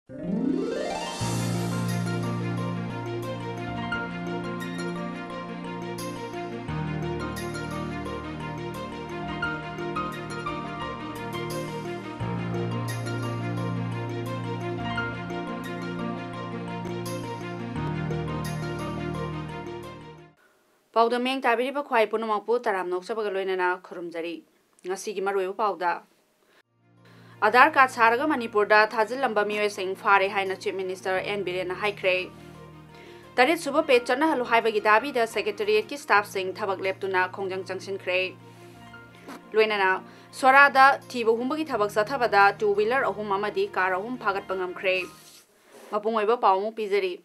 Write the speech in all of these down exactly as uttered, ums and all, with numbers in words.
ꯄꯥꯎꯗꯝ ꯃꯤꯠꯌꯦꯡ ꯇꯥꯕꯤꯔꯤꯕ ꯈ꯭ꯋꯥꯏ ꯄꯨꯝꯅꯃꯛꯄꯨ ꯇꯔꯥꯝꯅ ꯑꯣꯛꯆꯕꯒ ꯂꯣꯏꯅꯅ ꯈꯨꯔꯨꯝꯖꯔꯤ꯫ ꯉꯁꯤꯒꯤ ꯃꯔꯨꯑꯣꯏꯕ ꯄꯥꯎꯗ, ꯑꯥꯙꯥꯔ ꯀꯥꯔꯗ ꯁꯥꯔꯒ ꯃꯅꯤꯄꯨꯔꯗ ꯊꯥꯖꯤꯜꯂꯝꯕ ꯃꯤꯑꯣꯏꯁꯤꯡ ꯐꯥꯔꯦ ꯍꯥꯏꯅ Chief Minister N ꯕꯤꯔꯦꯟꯅ ꯍꯥꯏꯈ꯭ꯔꯦ꯫ ꯇꯔꯦꯠ ꯁꯨꯕ pay ꯆꯠꯅꯍꯜꯂꯨ ꯍꯥꯏꯕꯒꯤ ꯗꯥꯕꯤꯗ Secretariatꯀꯤ staffꯁꯤꯡ ꯊꯕꯛ ꯂꯦꯞꯇꯨꯅ ꯈꯣꯡꯖꯪ ꯆꯪꯁꯤꯟꯈ꯭ꯔꯦ꯫ ꯂꯣꯏꯅꯅ ꯁꯣꯔꯥꯗ ꯊꯤꯕ ꯍꯨꯝꯕꯒꯤ ꯊꯕꯛ ꯆꯠꯊꯕꯗ two wheeler ꯑꯍꯨꯝ ꯑꯃꯗꯤ car ꯑꯍꯨꯝ ꯐꯥꯒꯠꯄ ꯉꯝꯈ꯭ꯔꯦ꯫ ꯃꯄꯨꯡ ꯑꯣꯏꯕ ꯄꯥꯎ ꯑꯃꯨꯛ ꯄꯤꯖꯔꯤ꯫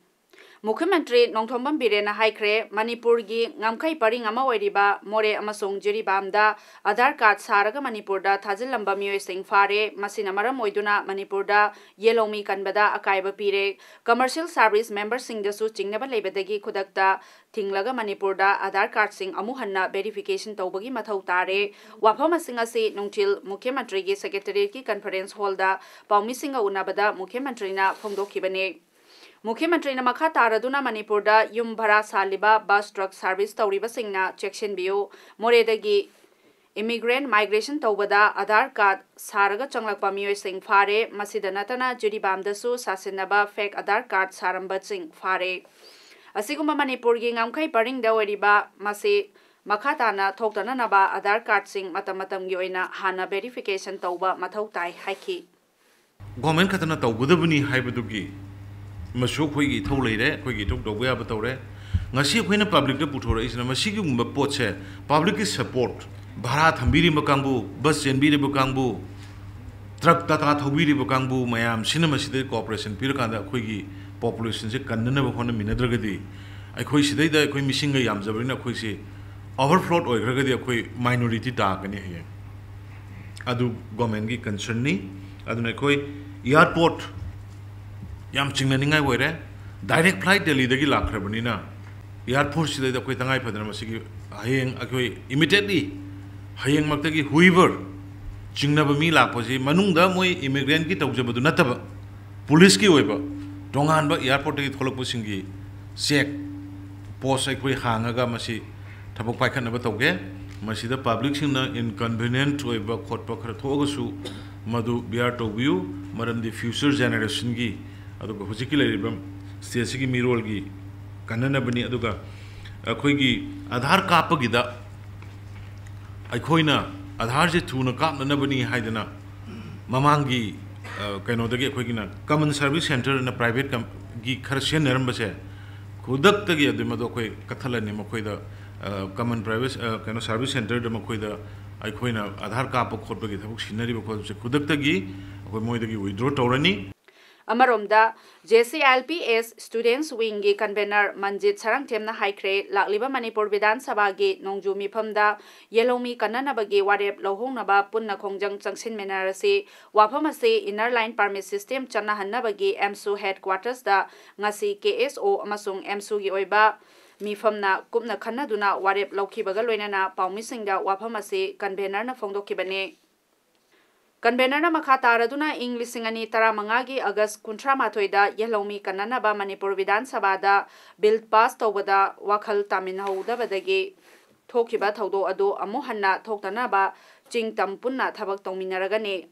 ꯃꯨꯈ꯭ꯌ ꯃꯟꯇ꯭ꯔꯤ ꯅꯣꯡꯊꯣꯝꯕꯝ ꯕꯤꯔꯦꯟꯅ ꯍꯥꯏꯈ꯭ꯔꯦ, ꯃꯅꯤꯄꯨꯔꯒꯤ ꯉꯝꯈꯩ ꯄꯔꯤꯡ ꯑꯃ ꯑꯣꯏꯔꯤꯕ ꯃꯣꯔꯦ ꯑꯃꯁꯨꯡ ꯖꯤꯔꯤꯕꯥꯝꯗ ꯑꯥꯙꯥꯔ ꯀꯥꯔꯗ ꯁꯥꯔꯒ ꯃꯅꯤꯄꯨꯔꯗ ꯊꯥꯖꯤꯜꯂꯝꯕ ꯃꯤꯑꯣꯏꯁꯤꯡ ꯐꯥꯔꯦ꯫ ꯃꯁꯤꯅ ꯃꯔꯝ ꯑꯣꯏꯗꯨꯅ ꯃꯅꯤꯄꯨꯔꯗ ꯌꯦꯜꯍꯧꯃꯤ ꯀꯟꯕꯗ ꯑꯀꯥꯏꯕ ꯄꯤꯔꯦ꯫ Commercial service memberꯁꯤꯡꯗꯁꯨ ꯆꯤꯡꯅꯕ ꯂꯩꯕꯗꯒꯤ ꯈꯨꯗꯛꯇ ꯊꯤꯡꯂꯒ ꯃꯅꯤꯄꯨꯔꯗ ꯑꯥꯙꯥꯔ ꯀꯥꯔꯗꯁꯤꯡ ꯑꯃꯨꯛ ꯍꯟꯅ verification ꯇꯧꯕꯒꯤ ꯃꯊꯧ ꯇꯥꯔꯦ꯫ ꯋꯥꯐꯝꯁꯤꯡ ꯑꯁꯤ ꯅꯨꯡꯊꯤꯜ ꯃꯨꯈ꯭ꯌ ꯃꯟꯇ꯭ꯔꯤꯒꯤ Secretariatꯀꯤ conference hallꯗ ꯄꯥꯎꯃꯤꯁꯤꯡꯒ ꯎꯅꯕꯗ ꯃꯨꯈ꯭ꯌ ꯃꯟꯇ꯭ꯔꯤꯅ ꯐꯣꯡꯗꯣꯛꯈꯤꯕꯅꯤ꯫ ꯃꯨꯈ꯭ꯌ ꯃꯟꯇ꯭ꯔꯤꯅ ꯃꯈꯥ ꯇꯥꯔꯗꯨꯅ ꯃꯅꯤꯄꯨꯔꯗ ꯌꯨꯝ ꯚꯔꯥ ꯁꯥꯜꯂꯤꯕ bus, truck service ꯇꯧꯔꯤꯕꯁꯤꯡꯅ ꯆꯦꯛꯁꯤꯟꯕꯤꯌꯨ꯫ ꯃꯣꯔꯦꯗꯒꯤ immigrant migration ꯇꯧꯕꯗ ꯑꯥꯙꯥꯔ ꯀꯥꯔꯗ ꯁꯥꯔꯒ ꯆꯪꯂꯛꯄ ꯃꯤꯑꯣꯏꯁꯤꯡ ꯐꯥꯔꯦ꯫ ꯃꯁꯤꯗ ꯅꯠꯇꯅ ꯖꯤꯔꯤꯕꯥꯝꯗꯁꯨ ꯁꯥꯁꯤꯟꯅꯕ fake ꯑꯥꯙꯥꯔ ꯀꯥꯔꯗ ꯁꯥꯔꯝꯕꯁꯤꯡ ꯐꯥꯔꯦ꯫ ꯑꯁꯤꯒꯨꯝꯕ ꯃꯅꯤꯄꯨꯔꯒꯤ ꯉꯝꯈꯩ ꯄꯔꯤꯡꯗ ꯑꯣꯏꯔꯤꯕ ꯃꯁꯤ ꯃꯈꯥ ꯇꯥꯅ ꯊꯣꯛꯇꯅꯅꯕ ꯑꯥꯙꯥꯔ ꯀꯥꯔꯗꯁꯤꯡ ꯃꯇꯝ ꯃꯇꯝꯒꯤ ꯑꯣꯏꯅ ꯍꯥꯟꯅ verification ꯇꯧꯕ ꯃꯊꯧ ꯇꯥꯏ ꯍꯥꯏꯈꯤ꯫ Government ꯈꯛꯇꯅ ꯇꯧꯒꯗꯕꯅꯤ ꯍꯥꯏꯕꯗꯨꯒꯤ ꯃꯁꯨ ꯑꯩꯈꯣꯏꯒꯤ ꯏꯊꯧ ꯂꯩꯔꯦ, ꯑꯩꯈꯣꯏꯒꯤ ꯏꯊꯧ ꯇꯧꯕ ꯌꯥꯕ ꯇꯧꯔꯦ꯫ ꯉꯁꯤ ꯑꯩꯈꯣꯏꯅ publicꯇ ꯄꯨꯊꯣꯔꯛꯏꯁꯤꯅ ꯃꯁꯤꯒꯨꯝꯕ ꯄꯣꯠꯁꯦ publicꯀꯤ support, ꯚꯔꯥ ꯊꯝꯕꯤꯔꯤꯕ ꯀꯥꯡꯕꯨ, bus ꯆꯦꯟꯕꯤꯔꯤꯕ ꯀꯥꯡꯕꯨ, truck, Tata ꯊꯧꯕꯤꯔꯤꯕ ꯀꯥꯡꯕꯨ ꯃꯌꯥꯝꯁꯤꯅ ꯃꯁꯤꯗ cooperation ꯄꯤꯔꯀꯥꯟꯗ ꯑꯩꯈꯣꯏꯒꯤ populationꯁꯦ ꯀꯟꯅꯅꯕ ꯍꯣꯠꯅꯃꯤꯟꯅꯗ꯭ꯔꯒꯗꯤ, ꯑꯩꯈꯣꯏ ꯁꯤꯗꯩꯗ ꯑꯩꯈꯣꯏ ꯃꯤꯁꯤꯡꯒ ꯌꯥꯝꯖꯕꯅꯤꯅ ꯑꯩꯈꯣꯏꯁꯤ overflow ꯑꯣꯏꯈ꯭ꯔꯒꯗꯤ ꯑꯩꯈꯣꯏ minority ꯇꯥꯔꯛꯀꯅꯤ ꯍꯌꯦꯡ꯫ ꯑꯗꯨ governmentꯀꯤ concernꯅꯤ꯫ ꯑꯗꯨꯅ ꯑꯩꯈꯣꯏ airport ꯌꯥꯝ ꯆꯤꯡꯅꯅꯤꯡꯉꯥꯏ ꯑꯣꯏꯔꯦ꯫ Direct flight ꯗꯦꯜꯂꯤꯗꯒꯤ ꯂꯥꯛꯈ꯭ꯔꯕꯅꯤꯅ airportꯁꯤꯗꯩꯗ ꯑꯩꯈꯣꯏ ꯇꯉꯥꯏ ꯐꯗꯅ ꯃꯁꯤꯒꯤ ꯍꯌꯦꯡ ꯑꯩꯈꯣꯏ immediately ꯍꯌꯦꯡꯃꯛꯇꯒꯤ whoever ꯆꯤꯡꯅꯕ ꯃꯤ ꯂꯥꯛꯄꯁꯤ ꯃꯅꯨꯡꯗ ꯃꯣꯏ immigrantꯀꯤ ꯇꯧꯖꯕꯗꯨ ꯅꯠꯇꯕ ꯄꯨꯂꯤꯁꯀꯤ ꯑꯣꯏꯕ ꯇꯣꯉꯥꯟꯕ ꯑꯦꯌꯥꯔꯄꯣꯔꯠꯇꯒꯤ ꯊꯣꯛꯂꯛꯄꯁꯤꯡꯒꯤ ꯆꯦꯛ ꯄꯣꯁ ꯑꯩꯈꯣꯏ ꯍꯥꯡꯉꯒ ꯃꯁꯤ ꯊꯕꯛ ꯄꯥꯏꯈꯠꯅꯕ ꯇꯧꯒꯦ꯫ ꯃꯁꯤꯗ ꯄꯕ꯭ꯂꯤꯛꯁꯤꯡꯅ ꯏꯟꯀꯟꯚꯤꯅꯤꯌꯦꯟꯠ ꯑꯣꯏꯕ ꯈꯣꯠꯄ ꯈꯔ ꯊꯣꯛꯑꯒꯁꯨ ꯃꯗꯨ ꯕꯤꯌꯥꯔ ꯇꯧꯕꯤꯌꯨ, ꯃꯔꯝꯗꯤ ꯐ꯭ꯌꯨꯆꯔ ꯖꯦꯅꯦꯔꯦꯁꯟꯒꯤ, ꯑꯗꯨꯒ ꯍꯧꯖꯤꯛꯀꯤ ꯂꯩꯔꯤꯕ ꯁ꯭ꯇꯦꯠꯁꯤꯒꯤ ꯃꯤꯔꯣꯜꯒꯤ ꯀꯥꯟꯅꯅꯕꯅꯤ꯫ ꯑꯗꯨꯒ ꯑꯩꯈꯣꯏꯒꯤ ꯑꯥꯙꯥꯔ ꯀꯥꯞꯄꯒꯤꯗ ꯑꯩꯈꯣꯏꯅ ꯑꯥꯙꯥꯔꯁꯦ ꯊꯨꯅ ꯀꯥꯞꯅꯅꯕꯅꯤ ꯍꯥꯏꯗꯅ ꯃꯃꯥꯡꯒꯤ, ꯑ, ꯀꯩꯅꯣꯗꯒꯤ ꯑꯩꯈꯣꯏꯒꯤꯅ ꯀꯃꯟ ꯁꯔꯚꯤꯁ ꯁꯦꯟꯇꯔꯅ ꯄ꯭ꯔꯥꯏꯚꯦꯠ ꯀꯝ-, ꯒꯤ ꯈꯔ ꯁꯤꯖꯤꯟꯅꯔꯝꯕꯁꯦ ꯈꯨꯗꯛꯇꯒꯤ ꯑꯗꯨꯝ ꯑꯗꯣ ꯑꯩꯈꯣꯏ ꯀꯛꯊꯠꯂꯅꯤ꯫ ꯃꯈꯣꯏꯗ, ꯑ, ꯀꯃꯟ ꯄ꯭ꯔꯥꯏꯚꯦꯠ, ꯑ, ꯀꯩꯅꯣ, ꯁꯔꯚꯤꯁ ꯁꯦꯟꯇꯔꯗ ꯃꯈꯣꯏꯗ ꯑꯩꯈꯣꯏꯅ ꯑꯥꯙꯥꯔ ꯀꯥꯞꯄ ꯈꯣꯠꯄꯒꯤ ꯊꯕꯛ ꯁꯤꯟꯅꯔꯤꯕ ꯈꯣꯠꯄꯁꯦ ꯈꯨꯗꯛꯇꯒꯤ ꯑꯩꯈꯣꯏ ꯃꯣꯏꯗꯒꯤ ꯋꯤꯗ꯭ꯔꯣ ꯇꯧꯔꯅꯤ꯫ ꯑꯃꯔꯣꯝꯗ, J C L P S ꯁ꯭ꯇꯨꯗꯦꯟꯠꯁ ꯋꯤꯡꯒꯤ convener ꯃꯟꯖꯤꯠ ꯁꯔꯪꯊꯦꯝꯅ ꯍꯥꯏꯈ꯭ꯔꯦ, ꯂꯥꯛꯂꯤꯕ ꯃꯅꯤꯄꯨꯔ ꯕꯤꯙꯥꯟ ꯁꯚꯥꯒꯤ ꯅꯣꯡꯖꯨ ꯃꯤꯐꯝꯗ ꯌꯦꯜꯍꯧꯃꯤ ꯀꯟꯅꯅꯕꯒꯤ ꯋꯥꯔꯦꯞ ꯂꯧꯍꯧꯅꯕ ꯄꯨꯟꯅ ꯈꯣꯡꯖꯪ ꯆꯪꯁꯤꯟꯃꯤꯟꯅꯔꯁꯤ꯫ ꯋꯥꯐꯝ ꯑꯁꯤ ꯏꯟꯅꯔ ꯂꯥꯏꯟ ꯄꯔꯃꯤꯠ ꯁꯤꯁꯇꯦꯝ ꯆꯠꯅꯍꯟꯅꯕꯒꯤ ꯑꯦꯝꯁꯨ ꯍꯦꯗꯀ꯭ꯋꯥꯇꯔꯁꯇ ꯉꯁꯤ ꯀꯦ ꯑꯦꯁ ꯑꯣ ꯑꯃꯁꯨꯡ ꯑꯦꯝꯁꯨꯒꯤ ꯑꯣꯏꯕ ꯃꯤꯐꯝꯅ ꯀꯨꯞꯅ ꯈꯟꯅꯗꯨꯅ ꯋꯥꯔꯦꯞ ꯂꯧꯈꯤꯕꯒ ꯂꯣꯏꯅꯅ ꯄꯥꯎꯃꯤꯁꯤꯡꯗ ꯋꯥꯐꯝ ꯑꯁꯤ ꯀꯟꯚꯦꯅꯔꯅ ꯐꯣꯡꯗꯣꯛꯈꯤꯕꯅꯤ꯫ ꯀꯟꯚꯦꯅꯔꯅ ꯃꯈꯥ ꯇꯥꯔꯗꯨꯅ ꯏꯪ ꯂꯤꯁꯤꯡ ꯑꯅꯤ ꯇꯔꯥꯃꯉꯥꯒꯤ ꯑꯥꯒꯁ ꯀꯨꯟꯊ꯭ꯔꯥ ꯃꯥꯊꯣꯏꯗ ꯌꯦꯜꯍꯧꯃꯤ ꯀꯟꯅꯅꯕ ꯃꯅꯤꯄꯨꯔ ꯕꯤꯙꯥꯟ ꯁꯚꯥꯗ ꯕꯤꯜ ꯄꯥꯁ ꯇꯧꯕꯗ ꯋꯥꯈꯜ ꯇꯥꯃꯤꯟꯅꯍꯧꯗꯕꯗꯒꯤ ꯊꯣꯛꯈꯤꯕ ꯊꯧꯗꯣꯛ ꯑꯗꯨ ꯑꯃꯨꯛ ꯍꯟꯅ ꯊꯣꯛꯇꯅꯕ ꯆꯤꯡ ꯇꯝ ꯄꯨꯟꯅ ꯊꯕꯛ ꯇꯧꯃꯤꯟꯅꯔꯒꯅꯤ꯫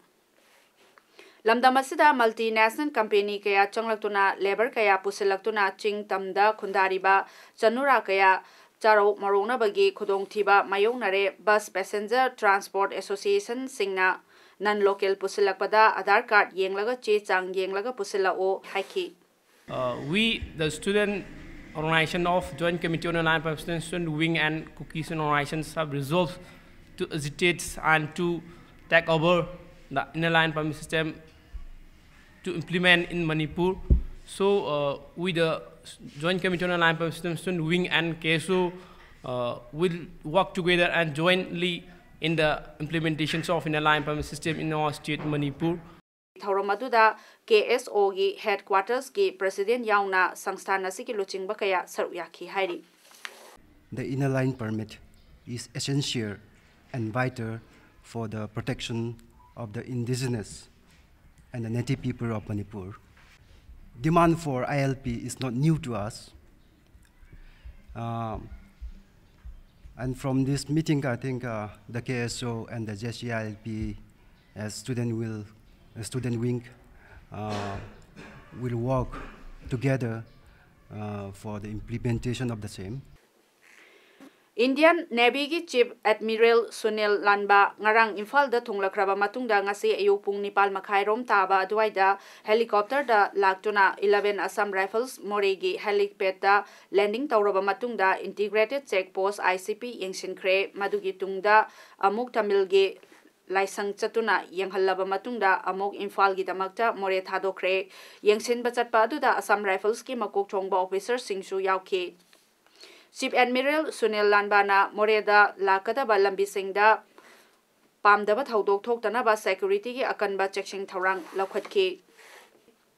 ꯂꯝꯗꯝ ꯑꯁꯤꯗ ꯃꯜꯇꯤ ꯅꯦꯁꯅꯦꯜ ꯀꯝꯄꯦꯅꯤ ꯀꯌꯥ ꯆꯪꯂꯛꯇꯨꯅ ꯂꯦꯕꯔ ꯀꯌꯥ ꯄꯨꯁꯤꯜꯂꯛꯇꯨꯅ ꯆꯤꯡ ꯇꯝꯗ ꯈꯨꯟꯗꯥꯔꯤꯕ ꯆꯅꯨꯔꯥ ꯀꯌꯥ ꯆꯥꯔꯧ ꯃꯔꯣꯛꯅꯕꯒꯤ ꯈꯨꯗꯣꯡꯊꯤꯕ ꯃꯥꯌꯣꯛꯅꯔꯦ꯫ ꯕꯁ ꯄꯦꯁꯦꯟꯖꯔ ꯇ꯭ꯔꯥꯟꯁꯄꯣꯔꯠ ꯑꯦꯁꯣꯁꯤꯌꯦꯁꯟꯁꯤꯡꯅ ꯅꯟ ꯂꯣꯀꯦꯜ ꯄꯨꯁꯤꯜꯂꯛꯄꯗ ꯑꯥꯙꯥꯔ ꯀꯥꯔꯗ ꯌꯦꯡꯂꯒ ꯆꯦ ꯆꯥꯡ ꯌꯦꯡꯂꯒ ꯄꯨꯁꯤꯜꯂꯛꯎ ꯍꯥꯏꯈꯤ꯫ Uh, we, the student organization of Joint Committee on Inner Line Permit System, Student Wing and Kuki Student Organizations, have resolved to agitate and to take over the Inner Line Permit System to implement in Manipur. So, uh, with the Joint Committee on Inner Line Permit System, Student Wing and K S O, uh, will work together and jointly in the implementations of Inner Line Permit System in our state, Manipur. ꯊꯧꯔꯝ ꯑꯗꯨꯗ ꯀꯦ ꯑꯦꯁ ꯑꯣꯒꯤ ꯍꯦꯗꯀ꯭ꯋꯥꯇꯔꯁꯀꯤ president ꯌꯥꯎꯅ ꯁꯪꯁꯊꯥꯟ ꯑꯁꯤꯒꯤ ꯂꯨꯆꯤꯡꯕ ꯀꯌꯥ ꯁꯔꯨꯛ ꯌꯥꯈꯤ ꯍꯥꯏꯔꯤ꯫ The Inner Line Permit is essential and vital for the protection of the indigenous and the native people of Manipur. Demand for I L P is not new to us. Um, and from this meeting, I think uh, the K S O and the J C I L P as student will, uh, student wing uh, will work together uh, for the implementation of the same. Indian Navy-ꯒꯤ Chief Admiral Sunil Lanba ꯉꯔꯥꯡ ꯏꯝꯐꯥꯜꯗ ꯊꯨꯡꯂꯛꯈ꯭ꯔꯕ ꯃꯇꯨꯡꯗ ꯉꯁꯤ ꯑꯌꯨꯛ ꯄꯨꯡ ꯅꯤꯄꯥꯜ ꯃꯈꯥꯏꯔꯣꯝ ꯇꯥꯕ ꯑꯗꯨꯋꯥꯏꯗ helicopter-ꯗ ꯂꯥꯛꯇꯨꯅ eleven Assam Rifles ꯃꯣꯔꯦꯒꯤ helipad-ꯇ landing ꯇꯧꯔꯕ ꯃꯇꯨꯡꯗ Integrated Check Post, I C P, ꯌꯦꯡꯁꯤꯟꯈ꯭ꯔꯦ꯫ ꯃꯗꯨꯒꯤ ꯇꯨꯡꯗ ꯑꯃꯨꯛ ꯇꯥꯃꯤꯜꯒꯤ ꯂꯥꯏꯁꯪ ꯆꯠꯇꯨꯅ ꯌꯦꯡꯍꯜꯂꯕ ꯃꯇꯨꯡꯗ ꯑꯃꯨꯛ ꯏꯝꯐꯥꯜꯒꯤꯗꯃꯛꯇ ꯃꯣꯔꯦ ꯊꯥꯗꯣꯛꯈ꯭ꯔꯦ꯫ ꯌꯦꯡꯁꯤꯟꯕ ꯆꯠꯄ ꯑꯗꯨꯗ Assam Rifles-ꯀꯤ ꯃꯀꯣꯛ ꯊꯣꯡꯕ officer-ꯁꯤꯡꯁꯨ ꯌꯥꯎꯈꯤ꯫ Chief Admiral Sunil Lanba-ꯅ ꯃꯣꯔꯦꯗ ꯂꯥꯛꯀꯗꯕ ꯂꯝꯕꯤꯁꯤꯡꯗ ꯄꯥꯝꯗꯕ ꯊꯧꯗꯣꯛ ꯊꯣꯛꯇꯅꯕ security-ꯒꯤ ꯑꯀꯟꯕ ꯆꯦꯛꯁꯤꯟ ꯊꯧꯔꯥꯡ ꯂꯧꯈꯠꯈꯤ꯫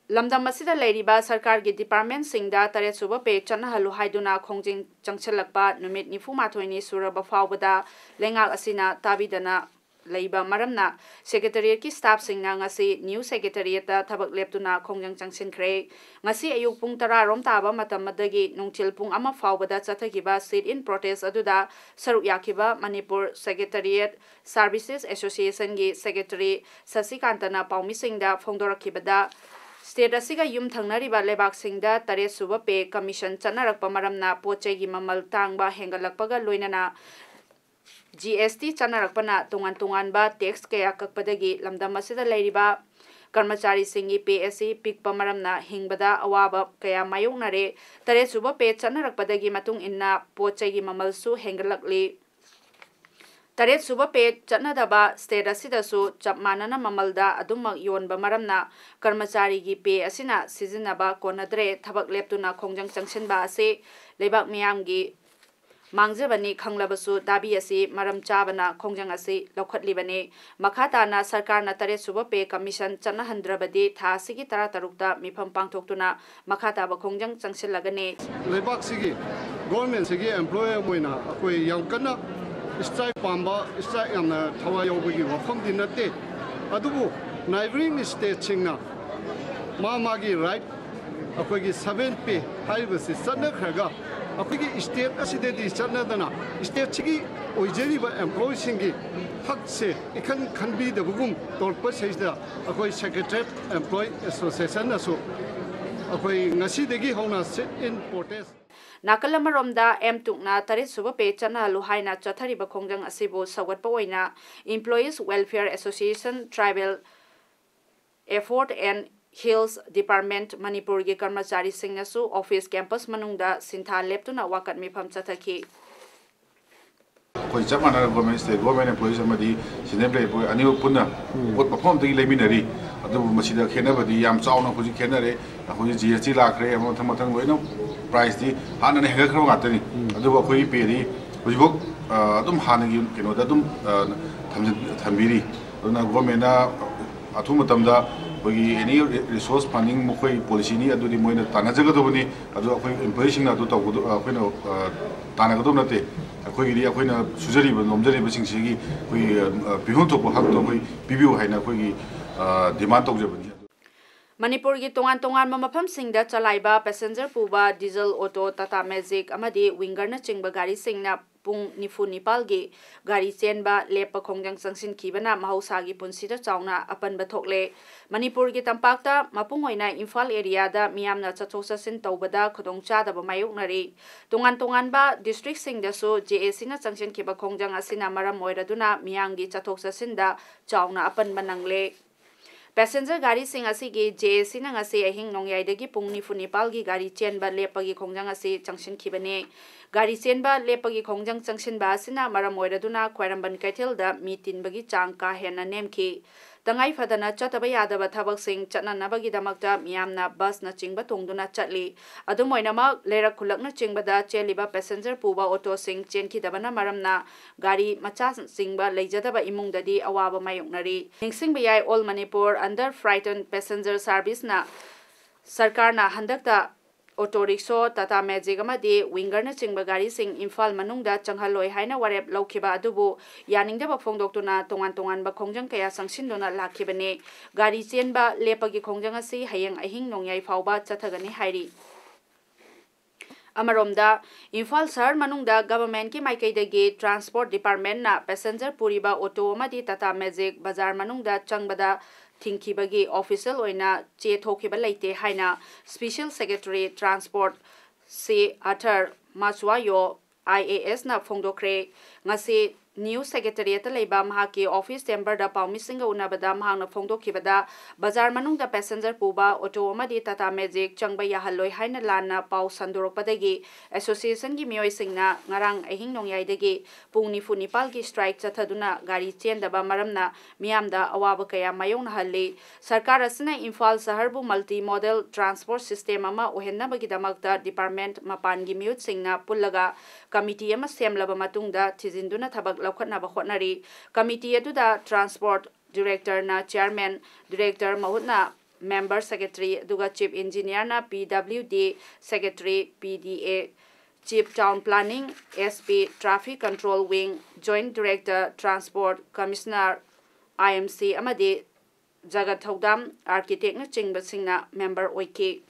ꯂꯝꯗꯝ ꯑꯁꯤꯗ ꯂꯩꯔꯤꯕ ꯁꯔꯀꯥꯔꯒꯤ department-ꯁꯤꯡꯗ ꯇꯔꯦꯠ ꯁꯨꯕ pay ꯆꯠꯅꯍꯜꯂꯨ ꯍꯥꯏꯗꯨꯅ ꯈꯣꯡꯖꯪ ꯆꯪꯁꯤꯜꯂꯛꯄ ꯅꯨꯃꯤꯠ ꯅꯤꯐꯨ ꯃꯥꯊꯣꯏꯅꯤ ꯁꯨꯔꯕ ꯐꯥꯎꯕꯗ ꯂꯩꯉꯥꯛ ꯑꯁꯤꯅ ꯇꯥꯕꯤꯗꯅ ꯂꯩꯕ ꯃꯔꯝꯅ Secretariat-ꯀꯤ staff-ꯁꯤꯡꯅ ꯉꯁꯤ new Secretariat-ꯇ ꯊꯕꯛ ꯂꯦꯞꯇꯨꯅ ꯈꯣꯡꯖꯪ ꯆꯪꯁꯤꯟꯈ꯭ꯔꯦ꯫ ꯉꯁꯤ ꯑꯌꯨꯛ ꯄꯨꯡ ꯇꯔꯥ ꯔꯣꯝ ꯇꯥꯕ ꯃꯇꯝꯗꯒꯤ ꯅꯨꯡꯊꯤꯜ ꯄꯨꯡ ꯑꯃ ꯐꯥꯎꯕꯗ ꯆꯠꯊꯈꯤꯕ sit-in protest ꯑꯗꯨꯗ ꯁꯔꯨꯛ ꯌꯥꯈꯤꯕ Manipur Secretariat Services Association-ꯒꯤ Secretary ꯁꯁꯤꯀꯥꯟꯇꯅ ꯄꯥꯎꯃꯤꯁꯤꯡꯗ ꯐꯣꯡꯗꯣꯔꯛꯈꯤꯕꯗ, state ꯑꯁꯤꯒ ꯌꯨꯝ ꯊꯪꯅꯔꯤꯕ ꯂꯩꯕꯥꯛꯁꯤꯡꯗ ꯇꯔꯦꯠ ꯁꯨꯕ pay commission ꯆꯠꯅꯔꯛꯄ ꯃꯔꯝꯅ ꯄꯣꯠ ꯆꯩꯒꯤ ꯃꯃꯜ ꯇꯥꯡꯕ ꯍꯦꯟꯒꯠꯂꯛꯄꯒ ꯂꯣꯏꯅꯅ G S T ꯆꯠꯅꯔꯛꯄꯅ ꯇꯣꯉꯥꯟ ꯇꯣꯉꯥꯟꯕ tax ꯀꯌꯥ ꯀꯛꯄꯗꯒꯤ ꯂꯝꯗꯝ ꯑꯁꯤꯗ ꯂꯩꯔꯤꯕ ꯀꯔꯃꯆꯥꯔꯤꯁꯤꯡꯒꯤ pay ꯑꯁꯤ ꯄꯤꯛꯄ ꯃꯔꯝꯅ ꯍꯤꯡꯕꯗ ꯑꯋꯥꯕ ꯀꯌꯥ ꯃꯥꯌꯣꯛꯅꯔꯦ꯫ ꯇꯔꯦꯠ ꯁꯨꯕ pay ꯆꯠꯅꯔꯛꯄꯗꯒꯤ ꯃꯇꯨꯡ ꯏꯟꯅ ꯄꯣꯠ ꯆꯩꯒꯤ ꯃꯃꯜꯁꯨ ꯍꯦꯟꯒꯠꯂꯛꯂꯤ꯫ ꯇꯔꯦꯠ ꯁꯨꯕ pay ꯆꯠꯅꯗꯕ state ꯑꯁꯤꯗꯁꯨ ꯆꯞ ꯃꯥꯟꯅꯅ ꯃꯃꯜꯗ ꯑꯗꯨꯃꯛ ꯌꯣꯟꯕ ꯃꯔꯝꯅ ꯀꯔꯃꯆꯥꯔꯤꯒꯤ pay ꯑꯁꯤꯅ ꯁꯤꯖꯤꯟꯅꯕ ꯀꯣꯟꯅꯗ꯭ꯔꯦ꯫ ꯊꯕꯛ ꯂꯦꯞꯇꯨꯅ ꯈꯣꯡꯖꯪ ꯆꯪꯁꯤꯟꯕ ꯑꯁꯤ ꯂꯩꯕꯥꯛ ꯃꯤꯌꯥꯝꯒꯤ ꯃꯥꯡꯖꯕꯅꯤ ꯈꯪꯂꯕꯁꯨ ꯗꯥꯕꯤ ꯑꯁꯤ ꯃꯔꯝ ꯆꯥꯕꯅ ꯈꯣꯡꯖꯪ ꯑꯁꯤ ꯂꯧꯈꯠꯂꯤꯕꯅꯤ꯫ ꯃꯈꯥ ꯇꯥꯅ ꯁꯔꯀꯥꯔꯅ ꯇꯔꯦꯠ ꯁꯨꯕ pay commission ꯆꯠꯅꯍꯟꯗ꯭ꯔꯕꯗꯤ ꯊꯥ ꯑꯁꯤꯒꯤ ꯇꯔꯥ ꯇꯔꯨꯛꯇ ꯃꯤꯐꯝ ꯄꯥꯡꯊꯣꯛꯇꯨꯅ ꯃꯈꯥ ꯇꯥꯕ ꯈꯣꯡꯖꯪ ꯆꯪꯁꯤꯜꯂꯒꯅꯤ꯫ ꯂꯩꯕꯥꯛꯁꯤꯒꯤ government-ꯁꯤꯒꯤ employee ꯑꯃ ꯑꯣꯏꯅ ꯑꯩꯈꯣꯏ ꯌꯥꯝ ꯀꯟꯅ strike ꯄꯥꯝꯕ, strike ꯌꯥꯝꯅ ꯊꯋꯥꯏ ꯌꯥꯎꯕꯒꯤ ꯋꯥꯐꯝꯗꯤ ꯅꯠꯇꯦ꯫ ꯑꯗꯨꯕꯨ Neighbouring stateꯁꯤꯡꯅ ꯃꯥ ꯃꯥꯒꯤ right, ꯑꯩꯈꯣꯏꯒꯤ seven pay ꯍꯥꯏꯔꯤꯕꯁꯤ ꯆꯠꯅꯈ꯭ꯔꯒ, ꯑꯩꯈꯣꯏꯒꯤ state ꯑꯁꯤꯗꯗꯤ ꯆꯠꯅꯗꯅ, stateꯁꯤꯒꯤ ꯑꯣꯏꯖꯔꯤꯕ employeeꯁꯤꯡꯒꯤ ꯍꯛꯁꯦ ꯏꯈꯟ ꯈꯟꯕꯤꯗꯕꯒꯨꯝ ꯇꯧꯔꯛꯄꯁꯤꯗ, ꯑꯩꯈꯣꯏ Secretariat Employee Associationꯅꯁꯨ ꯑꯩꯈꯣꯏ ꯉꯁꯤꯗꯒꯤ ꯍꯧꯅ sit in protest꯫ ꯅꯥꯀꯜ ꯑꯃꯔꯣꯝꯗ, ꯑꯦꯝ ꯇꯨꯛꯅ ꯇꯔꯦꯠ ꯁꯨꯕ pay ꯆꯠꯅꯍꯜꯂꯨ ꯍꯥꯏꯅ ꯆꯠꯊꯔꯤꯕ ꯈꯣꯡꯖꯪ ꯑꯁꯤꯕꯨ ꯁꯧꯒꯠꯄ ꯑꯣꯏꯅ Employees Welfare Association, Tribal Affairs and Health Department, ꯃꯅꯤꯄꯨꯔꯒꯤ ꯀꯔꯃꯆꯥꯔꯤꯁꯤꯡꯅꯁꯨ office campus ꯃꯅꯨꯡꯗ ꯁꯤꯟꯊꯥ ꯂꯦꯞꯇꯨꯅ ꯋꯥꯀꯠ ꯃꯤꯐꯝ ꯆꯠꯊꯈꯤ꯫ ꯑꯩꯈꯣꯏ ꯆꯞ ꯃꯥꯟꯅꯅ government, state government employees ꯑꯃꯗꯤ senior employee ꯑꯅꯤꯃꯛ ꯄꯨꯟꯅ ꯄꯣꯠ ꯃꯐꯝ ꯑꯃꯗꯒꯤ ꯂꯩꯃꯤꯟꯅꯔꯤ꯫ ꯑꯗꯨꯕꯨ ꯃꯁꯤꯗ ꯈꯦꯠꯅꯕꯗꯤ ꯌꯥꯝ ꯆꯥꯎꯅ ꯍꯧꯖꯤꯛ ꯈꯦꯠꯅꯔꯦ꯫ ꯑꯩꯈꯣꯏꯒꯤ G S T ꯂꯥꯛꯈ꯭ꯔꯦ, ꯑꯃ ꯃꯊꯪ ꯃꯊꯪ ꯂꯣꯏꯅ priceꯇꯤ ꯍꯥꯟꯅꯅ ꯍꯦꯟꯒꯠꯈ꯭ꯔꯕ ꯉꯥꯛꯇꯅꯤ꯫ ꯑꯗꯨꯕꯨ ꯑꯩꯈꯣꯏꯒꯤ payꯗꯤ ꯍꯧꯖꯤꯛꯐꯥꯎ, ꯑ, ꯑꯗꯨꯝ ꯍꯥꯟꯅꯒꯤ ꯀꯩꯅꯣꯗ ꯑꯗꯨꯝ, ꯑ, ꯊꯝꯖꯤꯟ-, ꯊꯝꯕꯤꯔꯤ꯫ ꯑꯗꯨꯅ governmentꯅ ꯑꯊꯨꯕ ꯃꯇꯝꯗ ꯑꯩꯈꯣꯏꯒꯤ any resource funding ꯃꯈꯣꯏ policyꯅꯤ, ꯑꯗꯨꯗꯤ ꯃꯣꯏꯅ ꯇꯥꯟꯅꯖꯒꯗꯕꯅꯤ꯫ ꯑꯗꯨ ꯑꯩꯈꯣꯏ employeeꯁꯤꯡꯅ ꯑꯗꯨ ꯇꯧꯒꯗ-, ꯑꯩꯈꯣꯏꯅ, ꯑ, ꯇꯥꯟꯅꯒꯗꯕ ꯅꯠꯇꯦ꯫ ꯑꯩꯈꯣꯏꯒꯤꯗꯤ ꯑꯩꯈꯣꯏꯅ ꯁꯨꯖꯔꯤꯕ ꯅꯣꯝꯖꯔꯤꯕꯁꯤꯡꯁꯤꯒꯤ ꯑꯩꯈꯣꯏꯒꯤ, ꯑ, ꯄꯤꯐꯝ ꯊꯣꯛꯄ ꯍꯛꯇꯣ ꯑꯩꯈꯣꯏ ꯄꯤꯕꯤꯌꯨ ꯍꯥꯏꯅ ꯑꯩꯈꯣꯏꯒꯤ, ꯑ, demand ꯇꯧꯖꯕꯅꯤ꯫ ꯃꯅꯤꯄꯨꯔꯒꯤ ꯇꯣꯉꯥꯟ ꯇꯣꯉꯥꯟꯕ ꯃꯐꯝꯁꯤꯡꯗ ꯆꯂꯥꯏꯕ passenger ꯄꯨꯕ diesel auto, Tata Magic ꯑꯃꯗꯤ Wingerꯅꯆꯤꯡꯕ ꯒꯥꯔꯤꯁꯤꯡꯅ ꯄꯨꯡ ꯅꯤꯐꯨ ꯅꯤꯄꯥꯜꯒꯤ ꯒꯥꯔꯤ ꯆꯦꯟꯕ ꯂꯦꯞꯄ ꯈꯣꯡꯖꯪ ꯆꯪꯁꯤꯟꯈꯤꯕꯅ ꯃꯍꯧꯁꯥꯒꯤ ꯄꯨꯟꯁꯤꯗ ꯆꯥꯎꯅ ꯑꯄꯟꯕ ꯊꯣꯛꯂꯦ꯫ ꯃꯅꯤꯄꯨꯔꯒꯤ ꯇꯝꯄꯥꯛꯇ, ꯃꯄꯨꯡ ꯑꯣꯏꯅ ꯏꯝꯐꯥꯜ areaꯗ ꯃꯤꯌꯥꯝꯅ ꯆꯠꯊꯣꯛ ꯆꯠꯁꯤꯟ ꯇꯧꯕꯗ ꯈꯨꯗꯣꯡꯆꯥꯗꯕ ꯃꯥꯌꯣꯛꯅꯔꯤ꯫ ꯇꯣꯉꯥꯟ ꯇꯣꯉꯥꯟꯕ districtꯁꯤꯡꯗꯁꯨ JACꯅ ꯆꯪꯁꯤꯟꯈꯤꯕ ꯈꯣꯡꯖꯪ ꯑꯁꯤꯅ ꯃꯔꯝ ꯑꯣꯏꯔꯗꯨꯅ ꯃꯤꯌꯥꯝꯒꯤ ꯆꯠꯊꯣꯛ ꯆꯠꯁꯤꯟꯗ ꯆꯥꯎꯅ ꯑꯄꯟꯕ ꯅꯪꯂꯦ꯫ Passenger ꯒꯥꯔꯤꯁꯤꯡ ꯑꯁꯤꯒꯤ JACꯅ ꯉꯁꯤ ꯑꯍꯤꯡ ꯅꯣꯡꯌꯥꯏꯗꯒꯤ ꯄꯨꯡ ꯅꯤꯐꯨ ꯅꯤꯄꯥꯜꯒꯤ ꯒꯥꯔꯤ ꯆꯦꯟꯕ ꯂꯦꯞꯄꯒꯤ ꯈꯣꯡꯖꯪ ꯑꯁꯤ ꯆꯪꯁꯤꯟꯈꯤꯕꯅꯤ꯫ ꯒꯥꯔꯤ ꯆꯦꯟꯕ ꯂꯦꯞꯄꯒꯤ ꯈꯣꯡꯖꯪ ꯆꯪꯁꯤꯟꯕ ꯑꯁꯤꯅ ꯃꯔꯝ ꯑꯣꯏꯔꯗꯨꯅ ꯈ꯭ꯋꯥꯏꯔꯝꯕꯟ ꯀꯩꯊꯦꯜꯗ ꯃꯤ ꯇꯤꯟꯕꯒꯤ ꯆꯥꯡ ꯀꯥ ꯍꯦꯟꯅ ꯅꯦꯝꯈꯤ꯫ ꯇꯉꯥꯏ ꯐꯗꯅ ꯆꯠꯇꯕ ꯌꯥꯗꯕ ꯊꯕꯛꯁꯤꯡ ꯆꯠꯅꯅꯕꯒꯤꯗꯃꯛꯇ ꯃꯤꯌꯥꯝꯅ busꯅꯆꯤꯡꯕ ꯇꯣꯡꯗꯨꯅ ꯆꯠꯂꯤ꯫ ꯑꯗꯨꯝ ꯑꯣꯏꯅꯃꯛ, ꯂꯩꯔꯛ ꯈꯨꯜꯂꯛꯅꯆꯤꯡꯕꯗ ꯆꯦꯜꯂꯤꯕ passenger ꯄꯨꯕ autoꯁꯤꯡ ꯆꯦꯟꯈꯤꯗꯕꯅ ꯃꯔꯝꯅ ꯒꯥꯔꯤ ꯃꯆꯥꯅꯆꯤꯡꯕ ꯂꯩꯖꯗꯕ ꯏꯃꯨꯡꯗꯗꯤ ꯑꯋꯥꯕ ꯃꯥꯌꯣꯛꯅꯔꯤ꯫ ꯅꯤꯡꯁꯤꯡꯕ ꯌꯥꯏ, All Manipur Under Freighter Passenger Serviceꯅ ꯁꯔꯀꯥꯔꯅ ꯍꯟꯗꯛꯇ ꯑꯣꯇꯣ ꯔꯤꯛꯁꯣ, ꯇꯥꯇꯥ ꯃꯦꯖꯤꯛ ꯑꯃꯗꯤ ꯋꯤꯡꯒꯔꯅꯆꯤꯡꯕ ꯒꯥꯔꯤꯁꯤꯡ ꯏꯝꯐꯥꯜ ꯃꯅꯨꯡꯗ ꯆꯪꯍꯜꯂꯣꯏ ꯍꯥꯏꯅ ꯋꯥꯔꯦꯞ ꯂꯧꯈꯤꯕ ꯑꯗꯨꯕꯨ ꯌꯥꯅꯤꯡꯗꯕ ꯐꯣꯡꯗꯣꯛꯇꯨꯅ ꯇꯣꯉꯥꯟ ꯇꯣꯉꯥꯟꯕ ꯈꯣꯡꯖꯪ ꯀꯌꯥ ꯆꯪꯁꯤꯟꯗꯨꯅ ꯂꯥꯛꯈꯤꯕꯅꯤ꯫ ꯒꯥꯔꯤ ꯆꯦꯟꯕ ꯂꯦꯞꯄꯒꯤ ꯈꯣꯡꯖꯪ ꯑꯁꯤ ꯍꯌꯦꯡ ꯑꯍꯤꯡ ꯅꯣꯡꯌꯥꯏ ꯐꯥꯎꯕ ꯆꯠꯊꯒꯅꯤ ꯍꯥꯏꯔꯤ꯫ ꯑꯃꯔꯣꯝꯗ, ꯏꯝꯐꯥꯜ ꯁꯍꯔ ꯃꯅꯨꯡꯗ ꯒꯚꯔꯟꯃꯦꯟꯠꯀꯤ ꯃꯥꯏꯀꯩꯗꯒꯤ ꯇ꯭ꯔꯥꯟꯁꯄꯣꯔꯠ ꯗꯤꯄꯥꯔꯠꯃꯦꯟꯠꯅ ꯄꯦꯁꯦꯟꯖꯔ ꯄꯨꯔꯤꯕ ꯑꯣꯇꯣ ꯑꯃꯗꯤ ꯇꯥꯇꯥ ꯃꯦꯖꯤꯛ ꯕꯖꯥꯔ ꯃꯅꯨꯡꯗ ꯆꯪꯕꯗ ꯊꯤꯡꯈꯤꯕꯒꯤ ꯑꯣꯐꯤꯁꯤꯌꯦꯜ ꯑꯣꯏꯅ ꯆꯦ ꯊꯣꯛꯈꯤꯕ ꯂꯩꯇꯦ ꯍꯥꯏꯅ ꯁ꯭ꯄꯦꯁꯤꯌꯦꯜ ꯁꯦꯀ꯭ꯔꯦꯇꯔꯤ ꯇ꯭ꯔꯥꯟꯁꯄꯣꯔꯠ ꯁꯤ ꯑꯊꯔ ꯃꯥꯆꯨꯋꯥꯌꯣ ꯑꯥꯏ ꯑꯦ ꯑꯦꯁꯅ ꯐꯣꯡꯗꯣꯛꯈ꯭ꯔꯦ꯫ ꯉꯁꯤ ꯅ꯭ꯌꯨ ꯁꯦꯀ꯭ꯔꯦꯇꯔꯤꯌꯦꯠꯇ ꯂꯩꯕ ꯃꯍꯥꯛꯀꯤ ꯑꯣꯐꯤꯁ ꯆꯦꯝꯕꯔꯗ ꯄꯥꯎꯃꯤꯁꯤꯡꯒ ꯎꯅꯕꯗ ꯃꯍꯥꯛꯅ ꯐꯣꯡꯗꯣꯛꯈꯤꯕꯗ, ꯕꯖꯥꯔ ꯃꯅꯨꯡꯗ ꯄꯦꯁꯦꯟꯖꯔ ꯄꯨꯕ ꯑꯣꯇꯣ ꯑꯃꯗꯤ ꯇꯥꯇꯥ ꯃꯦꯖꯤꯛ ꯆꯪꯕ ꯌꯥꯍꯜꯂꯣꯏ ꯍꯥꯏꯅ ꯂꯥꯟꯅ ꯄꯥꯎ ꯁꯟꯗꯣꯔꯛꯄꯗꯒꯤ ꯑꯦꯁꯣꯁꯤꯌꯦꯁꯟꯒꯤ ꯃꯤꯑꯣꯏꯁꯤꯡꯅ ꯉꯔꯥꯡ ꯑꯍꯤꯡ ꯅꯣꯡꯌꯥꯏꯗꯒꯤ ꯄꯨꯡ ꯅꯤꯐꯨ ꯅꯤꯄꯥꯜꯒꯤ ꯁ꯭ꯇ꯭ꯔꯥꯏꯛ ꯆꯠꯊꯗꯨꯅ ꯒꯥꯔꯤ ꯆꯦꯟꯗꯕ ꯃꯔꯝꯅ ꯃꯤꯌꯥꯝꯗ ꯑꯋꯥꯕ ꯀꯌꯥ ꯃꯥꯌꯣꯛꯅꯍꯜꯂꯤ꯫ ꯁꯔꯀꯥꯔ ꯑꯁꯤꯅ ꯏꯝꯐꯥꯜ ꯁꯍꯔꯕꯨ ꯃꯜꯇꯤ ꯃꯣꯗꯦꯜ ꯇ꯭ꯔꯥꯟꯁꯄꯣꯔꯠ ꯁꯤꯁꯇꯦꯝ ꯑꯃ ꯑꯣꯏꯍꯟꯅꯕꯒꯤꯗꯃꯛꯇ ꯗꯤꯄꯥꯔꯠꯃꯦꯟꯠ ꯃꯄꯥꯟꯒꯤ ꯃꯤꯍꯨꯠꯁꯤꯡꯅ ꯄꯨꯜꯂꯒ ꯀꯃꯤꯇꯤ ꯑꯃ ꯁꯦꯝꯂꯕ ꯃꯇꯨꯡꯗ ꯊꯤꯖꯤꯟꯗꯨꯅ ꯊꯕꯛ ꯂꯧꯈꯠꯅꯕ ꯍꯣꯠꯅꯔꯤ꯫ ꯀꯃꯤꯇꯤ ꯑꯗꯨꯗ ꯇ꯭ꯔꯥꯟꯁꯄꯣꯔꯠ ꯗꯤꯔꯦꯛꯇꯔꯅ ꯆꯤꯌꯥꯔꯃꯦꯟ, ꯗꯤꯔꯦꯛꯇꯔ ꯃꯍꯨꯠꯅ ꯃꯦꯝꯕꯔ ꯁꯦꯀ꯭ꯔꯦꯇꯔꯤ, ꯑꯗꯨꯒ ꯆꯤꯐ ꯏꯟꯖꯤꯅꯤꯌꯥꯔꯅ P W D secretary, P D A, chief town planning, S P, traffic control wing, joint director transport, commissioner, I M C ꯑꯃꯗꯤ ꯖꯒꯠ ꯊꯧꯗꯥꯝ ꯑꯥꯔꯀꯤꯇꯦꯛꯅꯆꯤꯡꯕꯁꯤꯡꯅ ꯃꯦꯝꯕꯔ ꯑꯣꯏꯈꯤ꯫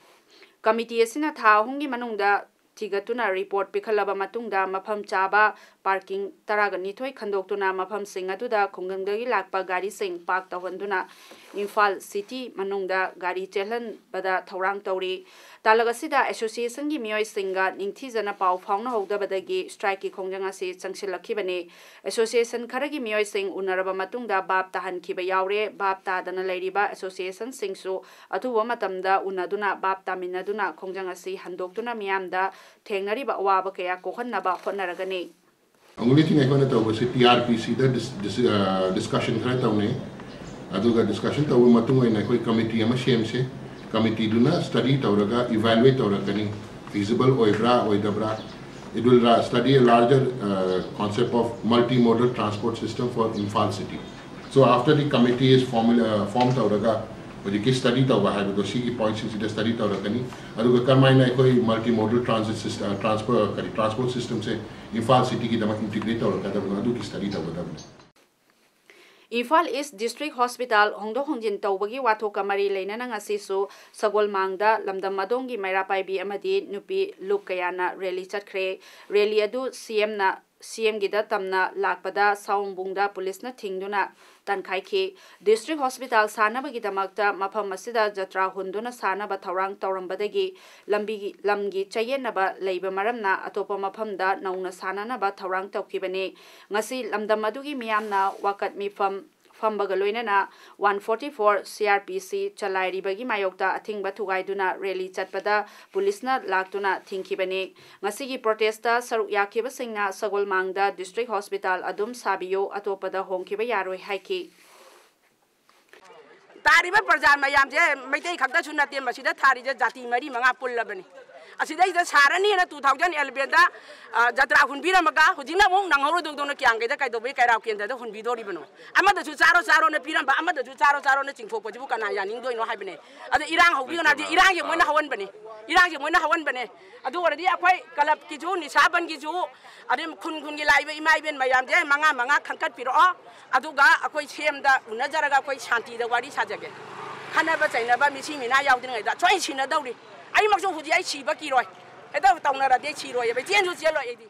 ꯀꯃꯤꯇꯤ ꯑꯁꯤꯅ ꯊꯥ ꯑꯍꯨꯝꯒꯤ ꯃꯅꯨꯡꯗ ꯊꯤꯒꯠꯇꯨꯅ ꯔꯤꯄꯣꯔꯠ ꯄꯤꯈꯠꯂꯕ ꯃꯇꯨꯡꯗ ꯃꯐꯝ ꯆꯥꯕ ꯄꯥꯔꯀꯤꯡ ꯇꯔꯥꯒ ꯅꯤꯊꯣꯏ ꯈꯟꯗꯣꯛꯇꯨꯅ ꯃꯐꯝꯁꯤꯡ ꯑꯗꯨꯗ ꯈꯨꯡꯒꯪꯗꯒꯤ ꯂꯥꯛꯄ ꯒꯥꯔꯤꯁꯤꯡ ꯄꯥꯔꯛ ꯇꯧꯍꯟꯗꯨꯅ ꯏꯝꯐꯥꯜ ꯁꯤꯇꯤ ꯃꯅꯨꯡꯗ ꯒꯥꯔꯤ ꯆꯦꯜꯍꯟꯕꯗ ꯊꯧꯔꯥꯡ ꯇꯧꯔꯤ꯫ ꯇꯥꯂꯛ ꯑꯁꯤꯗ ꯑꯦꯁꯣꯁꯤꯌꯦꯁꯟꯒꯤ ꯃꯤꯑꯣꯏꯁꯤꯡꯒ ꯅꯤꯡꯊꯤꯖꯅ ꯄꯥꯎ ꯐꯥꯎꯅꯍꯧꯗꯕꯗꯒꯤ ꯁ꯭ꯇ꯭ꯔꯥꯏꯛꯀꯤ ꯈꯣꯡꯖꯪ ꯑꯁꯤ ꯆꯪꯁꯤꯜꯂꯛꯈꯤꯕꯅꯤ꯫ ꯑꯦꯁꯣꯁꯤꯌꯦꯁꯟ ꯈꯔꯒꯤ ꯃꯤꯑꯣꯏꯁꯤꯡ ꯎꯅꯔꯕ ꯃꯇꯨꯡꯗ ꯚꯥꯞ ꯇꯥꯍꯟꯈꯤꯕ ꯌꯥꯎꯔꯦ꯫ ꯚꯥꯞ ꯇꯥꯗꯅ ꯂꯩꯔꯤꯕ ꯑꯦꯁꯣꯁꯤꯌꯦꯁꯟꯁꯤꯡꯁꯨ ꯑꯊꯨꯕ ꯃꯇꯝꯗ ꯎꯅꯗꯨꯅ ꯚꯥꯞ ꯇꯥꯃꯤꯟꯅꯗꯨꯅ ꯈꯣꯡꯖꯪ ꯑꯁꯤ ꯍꯟꯗꯣꯛꯇꯨꯅ ꯃꯤꯌꯥꯝꯗ ꯊꯦꯡꯅꯔꯤꯕ ꯑꯋꯥꯕ ꯀꯌꯥ ꯀꯣꯛꯍꯟꯅꯕ ꯍꯣꯠꯅꯔꯒꯅꯤ꯫ Only thing ꯑꯩꯈꯣꯏꯅ ꯇꯧꯕꯁꯤ ꯇꯤ ꯑꯥꯔ ꯄꯤ ꯁꯤꯗ ꯗꯤꯁꯀꯁꯟ ꯈꯔ ꯇꯧꯅꯩ꯫ ꯑꯗꯨꯒ ꯗꯤꯁꯀꯁꯟ ꯇꯧꯕ ꯃꯇꯨꯡ ꯑꯣꯏꯅ ꯑꯩꯈꯣꯏ ꯀꯃꯤꯇꯤ ꯑꯃ ꯁꯦꯝꯁꯦ꯫ ꯀꯃꯤꯇꯤꯗꯨꯅ ꯁ꯭ꯇꯗꯤ ꯇꯧꯔꯒ ꯏꯚꯥꯂꯨꯑꯦꯠ ꯇꯧꯔꯛꯀꯅꯤ, ꯐꯤꯖꯤꯕꯜ ꯑꯣꯏꯕ꯭ꯔꯥ ꯑꯣꯏꯗꯕ꯭ꯔꯥ꯫ It will study a larger concept of multimodal transport system for Imphal city. So after the committee is formal form ꯇꯧꯔꯒ ꯍꯧꯖꯤꯛꯀꯤ ꯁ꯭ꯇꯗꯤ ꯇꯧꯕ ꯍꯥꯏꯕꯗꯣ ꯁꯤꯒꯤ ꯄꯣꯏꯟꯠꯁꯤꯡꯁꯤꯗ ꯁ꯭ꯇꯗꯤ ꯇꯧꯔꯛꯀꯅꯤ꯫ ꯑꯗꯨꯒ ꯀꯔꯝꯍꯥꯏꯅ ꯑꯩꯈꯣꯏ ꯃꯜꯇꯤ ꯃꯣꯗꯜ ꯇ꯭ꯔꯥꯟꯁꯤꯠ ꯁꯤꯁꯇ-, ꯇ꯭ꯔꯥꯟꯁꯄꯣꯔ-, ꯀꯔꯤ, ꯇ꯭ꯔꯥꯟꯁꯄꯣꯔꯠ ꯁꯤꯁꯇꯝꯁꯦ ꯏꯝꯐꯥꯜ ꯁꯤꯇꯤꯒꯤꯗꯃꯛ ꯏꯟꯇꯤꯒ꯭ꯔꯦꯠ ꯇꯧꯔꯛꯀꯗꯕꯅꯣ, ꯑꯗꯨꯒꯤ ꯁ꯭ꯇꯗꯤ ꯇꯧꯒꯗꯕꯅꯤ꯫ ꯏꯝꯐꯥꯜ ꯏꯁ ꯗꯤꯁꯇ꯭ꯔꯤꯛ ꯍꯣꯁꯄꯤꯇꯥꯜ ꯍꯣꯡꯗꯣꯛ ꯍꯣꯡꯖꯤꯟ ꯇꯧꯕꯒꯤ ꯋꯥꯊꯣꯛꯀ ꯃꯔꯤ ꯂꯩꯅꯅ ꯉꯁꯤꯁꯨ ꯁꯒꯣꯜꯃꯥꯡꯗ ꯂꯝꯗꯝ ꯑꯗꯣꯝꯒꯤ ꯃꯩꯔꯥ ꯄꯥꯏꯕꯤ ꯑꯃꯗꯤ ꯅꯨꯄꯤ ꯂꯨꯞ ꯀꯌꯥꯅ ꯔꯦꯂꯤ ꯆꯠꯈ꯭ꯔꯦ꯫ ꯔꯦꯂꯤ ꯑꯗꯨ ꯁꯤꯑꯦꯝꯅ, ꯁꯤꯑꯦꯝꯒꯤꯗ ꯇꯝꯅ ꯂꯥꯛꯄꯗ ꯁꯥꯋꯣꯝꯕꯨꯡꯗ ꯄꯨꯂꯤꯁꯅ ꯊꯤꯡꯗꯨꯅ ꯇꯥꯟꯈꯥꯏꯈꯤ꯫ ꯗꯤꯁꯇ꯭ꯔꯤꯛ ꯍꯣꯁꯄꯤꯇꯥꯜ ꯁꯥꯅꯕꯒꯤꯗꯃꯛꯇ ꯃꯐꯝ ꯑꯁꯤꯗ ꯖꯇ꯭ꯔꯥ ꯍꯨꯟꯗꯨꯅ ꯁꯥꯅꯕ ꯊꯧꯔꯥꯡ ꯇꯧꯔꯝꯕꯗꯒꯤ ꯂꯝꯕꯤꯒꯤ, ꯂꯝꯒꯤ ꯆꯌꯦꯠꯅꯕ ꯂꯩꯕ ꯃꯔꯝꯅ ꯑꯇꯣꯞꯄ ꯃꯐꯝꯗ ꯅꯧꯅ ꯁꯥꯅꯅꯕ ꯊꯧꯔꯥꯡ ꯇꯧꯈꯤꯕꯅꯤ꯫ ꯉꯁꯤ ꯂꯝꯗꯝ ꯑꯗꯨꯒꯤ ꯃꯤꯌꯥꯝꯅ ꯋꯥꯀꯠ ꯃꯤꯐꯝ ꯐꯝꯕꯒ ꯂꯣꯏꯅꯅ one forty four C R P C ꯆꯂꯥꯏꯔꯤꯕꯒꯤ ꯃꯥꯌꯣꯛꯇ ꯑꯊꯤꯡꯕ ꯊꯨꯒꯥꯏꯗꯨꯅ ꯔꯦꯂꯤ ꯆꯠꯄꯗ ꯄꯨꯂꯤꯁꯅ ꯂꯥꯛꯇꯨꯅ ꯊꯤꯡꯈꯤꯕꯅꯤ꯫ ꯉꯁꯤꯒꯤ ꯄ꯭ꯔꯣꯇꯦꯁꯇ ꯁꯔꯨꯛ ꯌꯥꯈꯤꯕꯁꯤꯡꯅ ꯁꯒꯣꯜꯃꯥꯡꯗ ꯗꯤꯁꯇ꯭ꯔꯤꯛ ꯍꯣꯁꯄꯤꯇꯥꯜ ꯑꯗꯨꯝ ꯁꯥꯕꯤꯌꯨ, ꯑꯇꯣꯞꯄꯗ ꯍꯣꯡꯈꯤꯕ ꯌꯥꯔꯣꯏ ꯍꯥꯏꯈꯤ꯫ ꯇꯥꯔꯤꯕ ꯄ꯭ꯔꯖꯥ ꯃꯌꯥꯝꯁꯦ ꯃꯩꯇꯩ ꯈꯛꯇꯁꯨ ꯅꯠꯇꯦ, ꯃꯁꯤꯗ ꯊꯥꯔꯤꯁꯦ ꯖꯥꯇꯤ ꯃꯔꯤ ꯃꯉꯥ ꯄꯨꯜꯂꯕꯅꯤ꯫ ꯑꯁꯤꯗꯩꯁꯤꯗ ꯁꯥꯔꯅꯤꯅ two thousand eleven ꯗ, ꯑ, ꯖꯇ꯭ꯔꯥ ꯍꯨꯟꯕꯤꯔꯝꯃꯒ ꯍꯧꯖꯤꯛꯅ ꯑꯃꯨꯛ ꯅꯪꯍꯧꯔꯣꯏꯗꯧꯗꯧꯅ ꯀꯌꯥꯝꯒꯩꯗ ꯀꯩꯗꯧꯕꯩ ꯀꯩꯔꯥꯎ ꯀꯦꯟꯗ꯭ꯔꯗ ꯍꯨꯟꯕꯤꯗꯣꯔꯤꯕꯅꯣ? ꯑꯃꯗꯁꯨ ꯆꯥꯔꯣ ꯆꯥꯔꯣꯅ ꯄꯤꯔꯝꯕ, ꯑꯃꯗꯁꯨ ꯆꯥꯔꯣ ꯆꯥꯔꯣꯅ ꯆꯤꯡꯊꯣꯛꯄꯁꯤꯕꯨ ꯀꯅꯥ ꯌꯥꯅꯤꯡꯗꯣꯏꯅꯣ ꯍꯥꯏꯕꯅꯦ꯫ ꯑꯗ ꯏꯔꯥꯡ ꯍꯧꯕꯤꯌꯣꯅ ꯍꯥꯏꯕꯗꯤ ꯏꯔꯥꯡꯁꯦ ꯃꯣꯏꯅ ꯍꯧꯍꯟꯕꯅꯦ, ꯏꯔꯥꯡꯁꯦ ꯃꯣꯏꯅ ꯍꯧꯍꯟꯕꯅꯦ꯫ ꯑꯗꯨ ꯑꯣꯏꯔꯗꯤ ꯑꯩꯈꯣꯏ ꯀ꯭ꯂꯕꯀꯤꯁꯨ, ꯅꯤꯁꯥ ꯕꯟꯒꯤꯁꯨ, ꯑꯗꯩ ꯈꯨꯟ ꯈꯨꯟꯒꯤ ꯂꯥꯛꯏꯕ ꯏꯃꯥ ꯏꯕꯦꯟ ꯃꯌꯥꯝꯁꯦ ꯃꯉꯥ ꯃꯉꯥ ꯈꯟꯀꯠꯄꯤꯔꯛꯑꯣ꯫ ꯑꯗꯨꯒ ꯑꯩꯈꯣꯏ ꯁꯤꯑꯦꯝꯗ ꯎꯅꯖꯔꯒ ꯑꯩꯈꯣꯏ ꯁꯥꯟꯇꯤꯗ ꯋꯥꯔꯤ ꯁꯥꯖꯒꯦ꯫ ꯈꯟꯅꯕ ꯆꯩꯅꯕ ꯃꯤꯁꯤ ꯃꯤꯅꯥ ꯌꯥꯎꯗ꯭ꯔꯤꯉꯩꯗ ꯁꯣꯏ ꯁꯤꯅꯗꯧꯔꯤ꯫ ꯑꯩꯃꯛꯁꯨ ꯍꯧꯖꯤꯛ ꯑꯩ ꯁꯤꯕ ꯀꯤꯔꯣꯏ꯫ ꯍꯦꯛꯇ ꯇꯧꯅꯔꯗꯤ ꯑꯩ ꯁꯤꯔꯣꯏꯑꯕ꯫ ꯑꯩ ꯆꯦꯟꯁꯨ ꯆꯦꯜꯂꯣꯏ ꯑꯩꯗꯤ꯫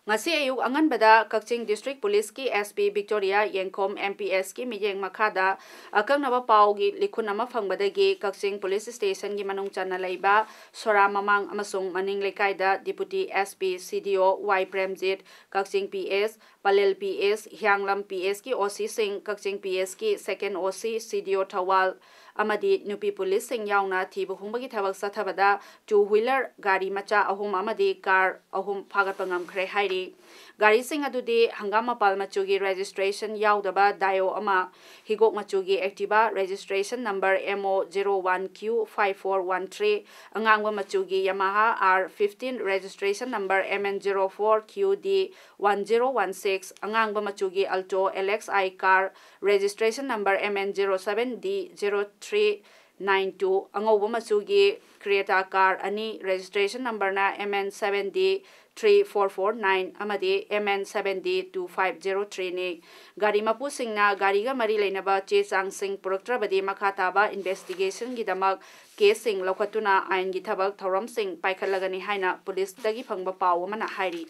ꯉꯁꯤ ꯑꯌꯨꯛ ꯑꯉꯟꯕꯗ ꯀꯛꯆꯤꯡ ꯗꯤꯁꯇ꯭ꯔꯤꯛ ꯄꯨꯂꯤꯁꯀꯤ S P ꯕꯤꯛꯇꯣꯔꯤꯌꯥ ꯌꯦꯡꯈꯣꯝ M P S ꯀꯤ ꯃꯤꯠꯌꯦꯡ ꯃꯈꯥꯗ ꯑꯀꯛꯅꯕ ꯄꯥꯎꯒꯤ ꯂꯤꯈꯨꯟ ꯑꯃ ꯐꯪꯕꯗꯒꯤ ꯀꯛꯆꯤꯡ ꯄꯨꯂꯤꯁ ꯁ꯭ꯇꯦꯁꯟꯒꯤ ꯃꯅꯨꯡ ꯆꯟꯅ ꯂꯩꯕ ꯁꯣꯔꯥ ꯃꯃꯥꯡ ꯑꯃꯁꯨꯡ ꯃꯅꯤꯡ ꯂꯩꯀꯥꯏꯗ Deputy S P, C D O Y Premjit, ꯀꯛꯆꯤꯡ P S, Pallel P S, ꯍꯤꯌꯥꯡꯂꯝ P S ꯀꯤ O C ꯁꯤꯡ, ꯀꯛꯆꯤꯡ P S ꯀꯤ second O C, C D O Thoubal ꯑꯃꯗꯤ ꯅꯨꯄꯤ ꯄꯨꯂꯤꯁꯁꯤꯡ ꯌꯥꯎꯅ ꯊꯤꯕ ꯍꯨꯝꯕꯒꯤ ꯊꯕꯛ ꯆꯠꯊꯕꯗ two wheeler ꯒꯥꯔꯤ ꯃꯆꯥ ꯑꯍꯨꯝ ꯑꯃꯗꯤ car ꯑꯍꯨꯝ ꯐꯥꯒꯠꯄ ꯉꯝꯈ꯭ꯔꯦ ꯍꯥꯏꯔꯤ꯫ ꯒꯥꯔꯤꯁꯤꯡ ꯑꯗꯨꯗꯤ ꯍꯪꯒꯥꯝ ꯃꯄꯥꯜ ꯃꯆꯨꯒꯤ registration ꯌꯥꯎꯗꯕ Dio ꯑꯃ, ꯍꯤꯒꯣꯛ ꯃꯆꯨꯒꯤ Activa registration number M O zero one Q five four one three, ꯑꯉꯥꯡꯕ ꯃꯆꯨꯒꯤ Yamaha R fifteen registration number M N zero four Q D one zero one six, ꯑꯉꯥꯡꯕ ꯃꯆꯨꯒꯤ Alto L X I car registration number M N zero seven D zero three nine two, ꯑꯉꯧꯕ ꯃꯆꯨꯒꯤ Creta car ꯑꯅꯤ, registration numberꯅ M N seven D three four four nine ꯑꯃꯗꯤ M N seven D two five zero threeꯅꯤ꯫ ꯒꯥꯔꯤ ꯃꯄꯨꯁꯤꯡꯅ ꯒꯥꯔꯤꯒ ꯃꯔꯤ ꯂꯩꯅꯕ ꯆꯦ ꯆꯥꯡꯁꯤꯡ ꯄꯨꯔꯛꯇ꯭ꯔꯕꯗꯤ ꯃꯈꯥ ꯇꯥꯕ investigationꯒꯤꯗꯃꯛ caseꯁꯤꯡ ꯂꯧꯈꯠꯇꯨꯅ ꯑꯥꯏꯟꯒꯤ ꯊꯕꯛ ꯊꯧꯔꯝꯁꯤꯡ ꯄꯥꯏꯈꯠꯂꯒꯅꯤ ꯍꯥꯏꯅ ꯄꯨꯂꯤꯁꯇꯒꯤ ꯐꯪꯕ ꯄꯥꯎ ꯑꯃꯅ ꯍꯥꯏꯔꯤ꯫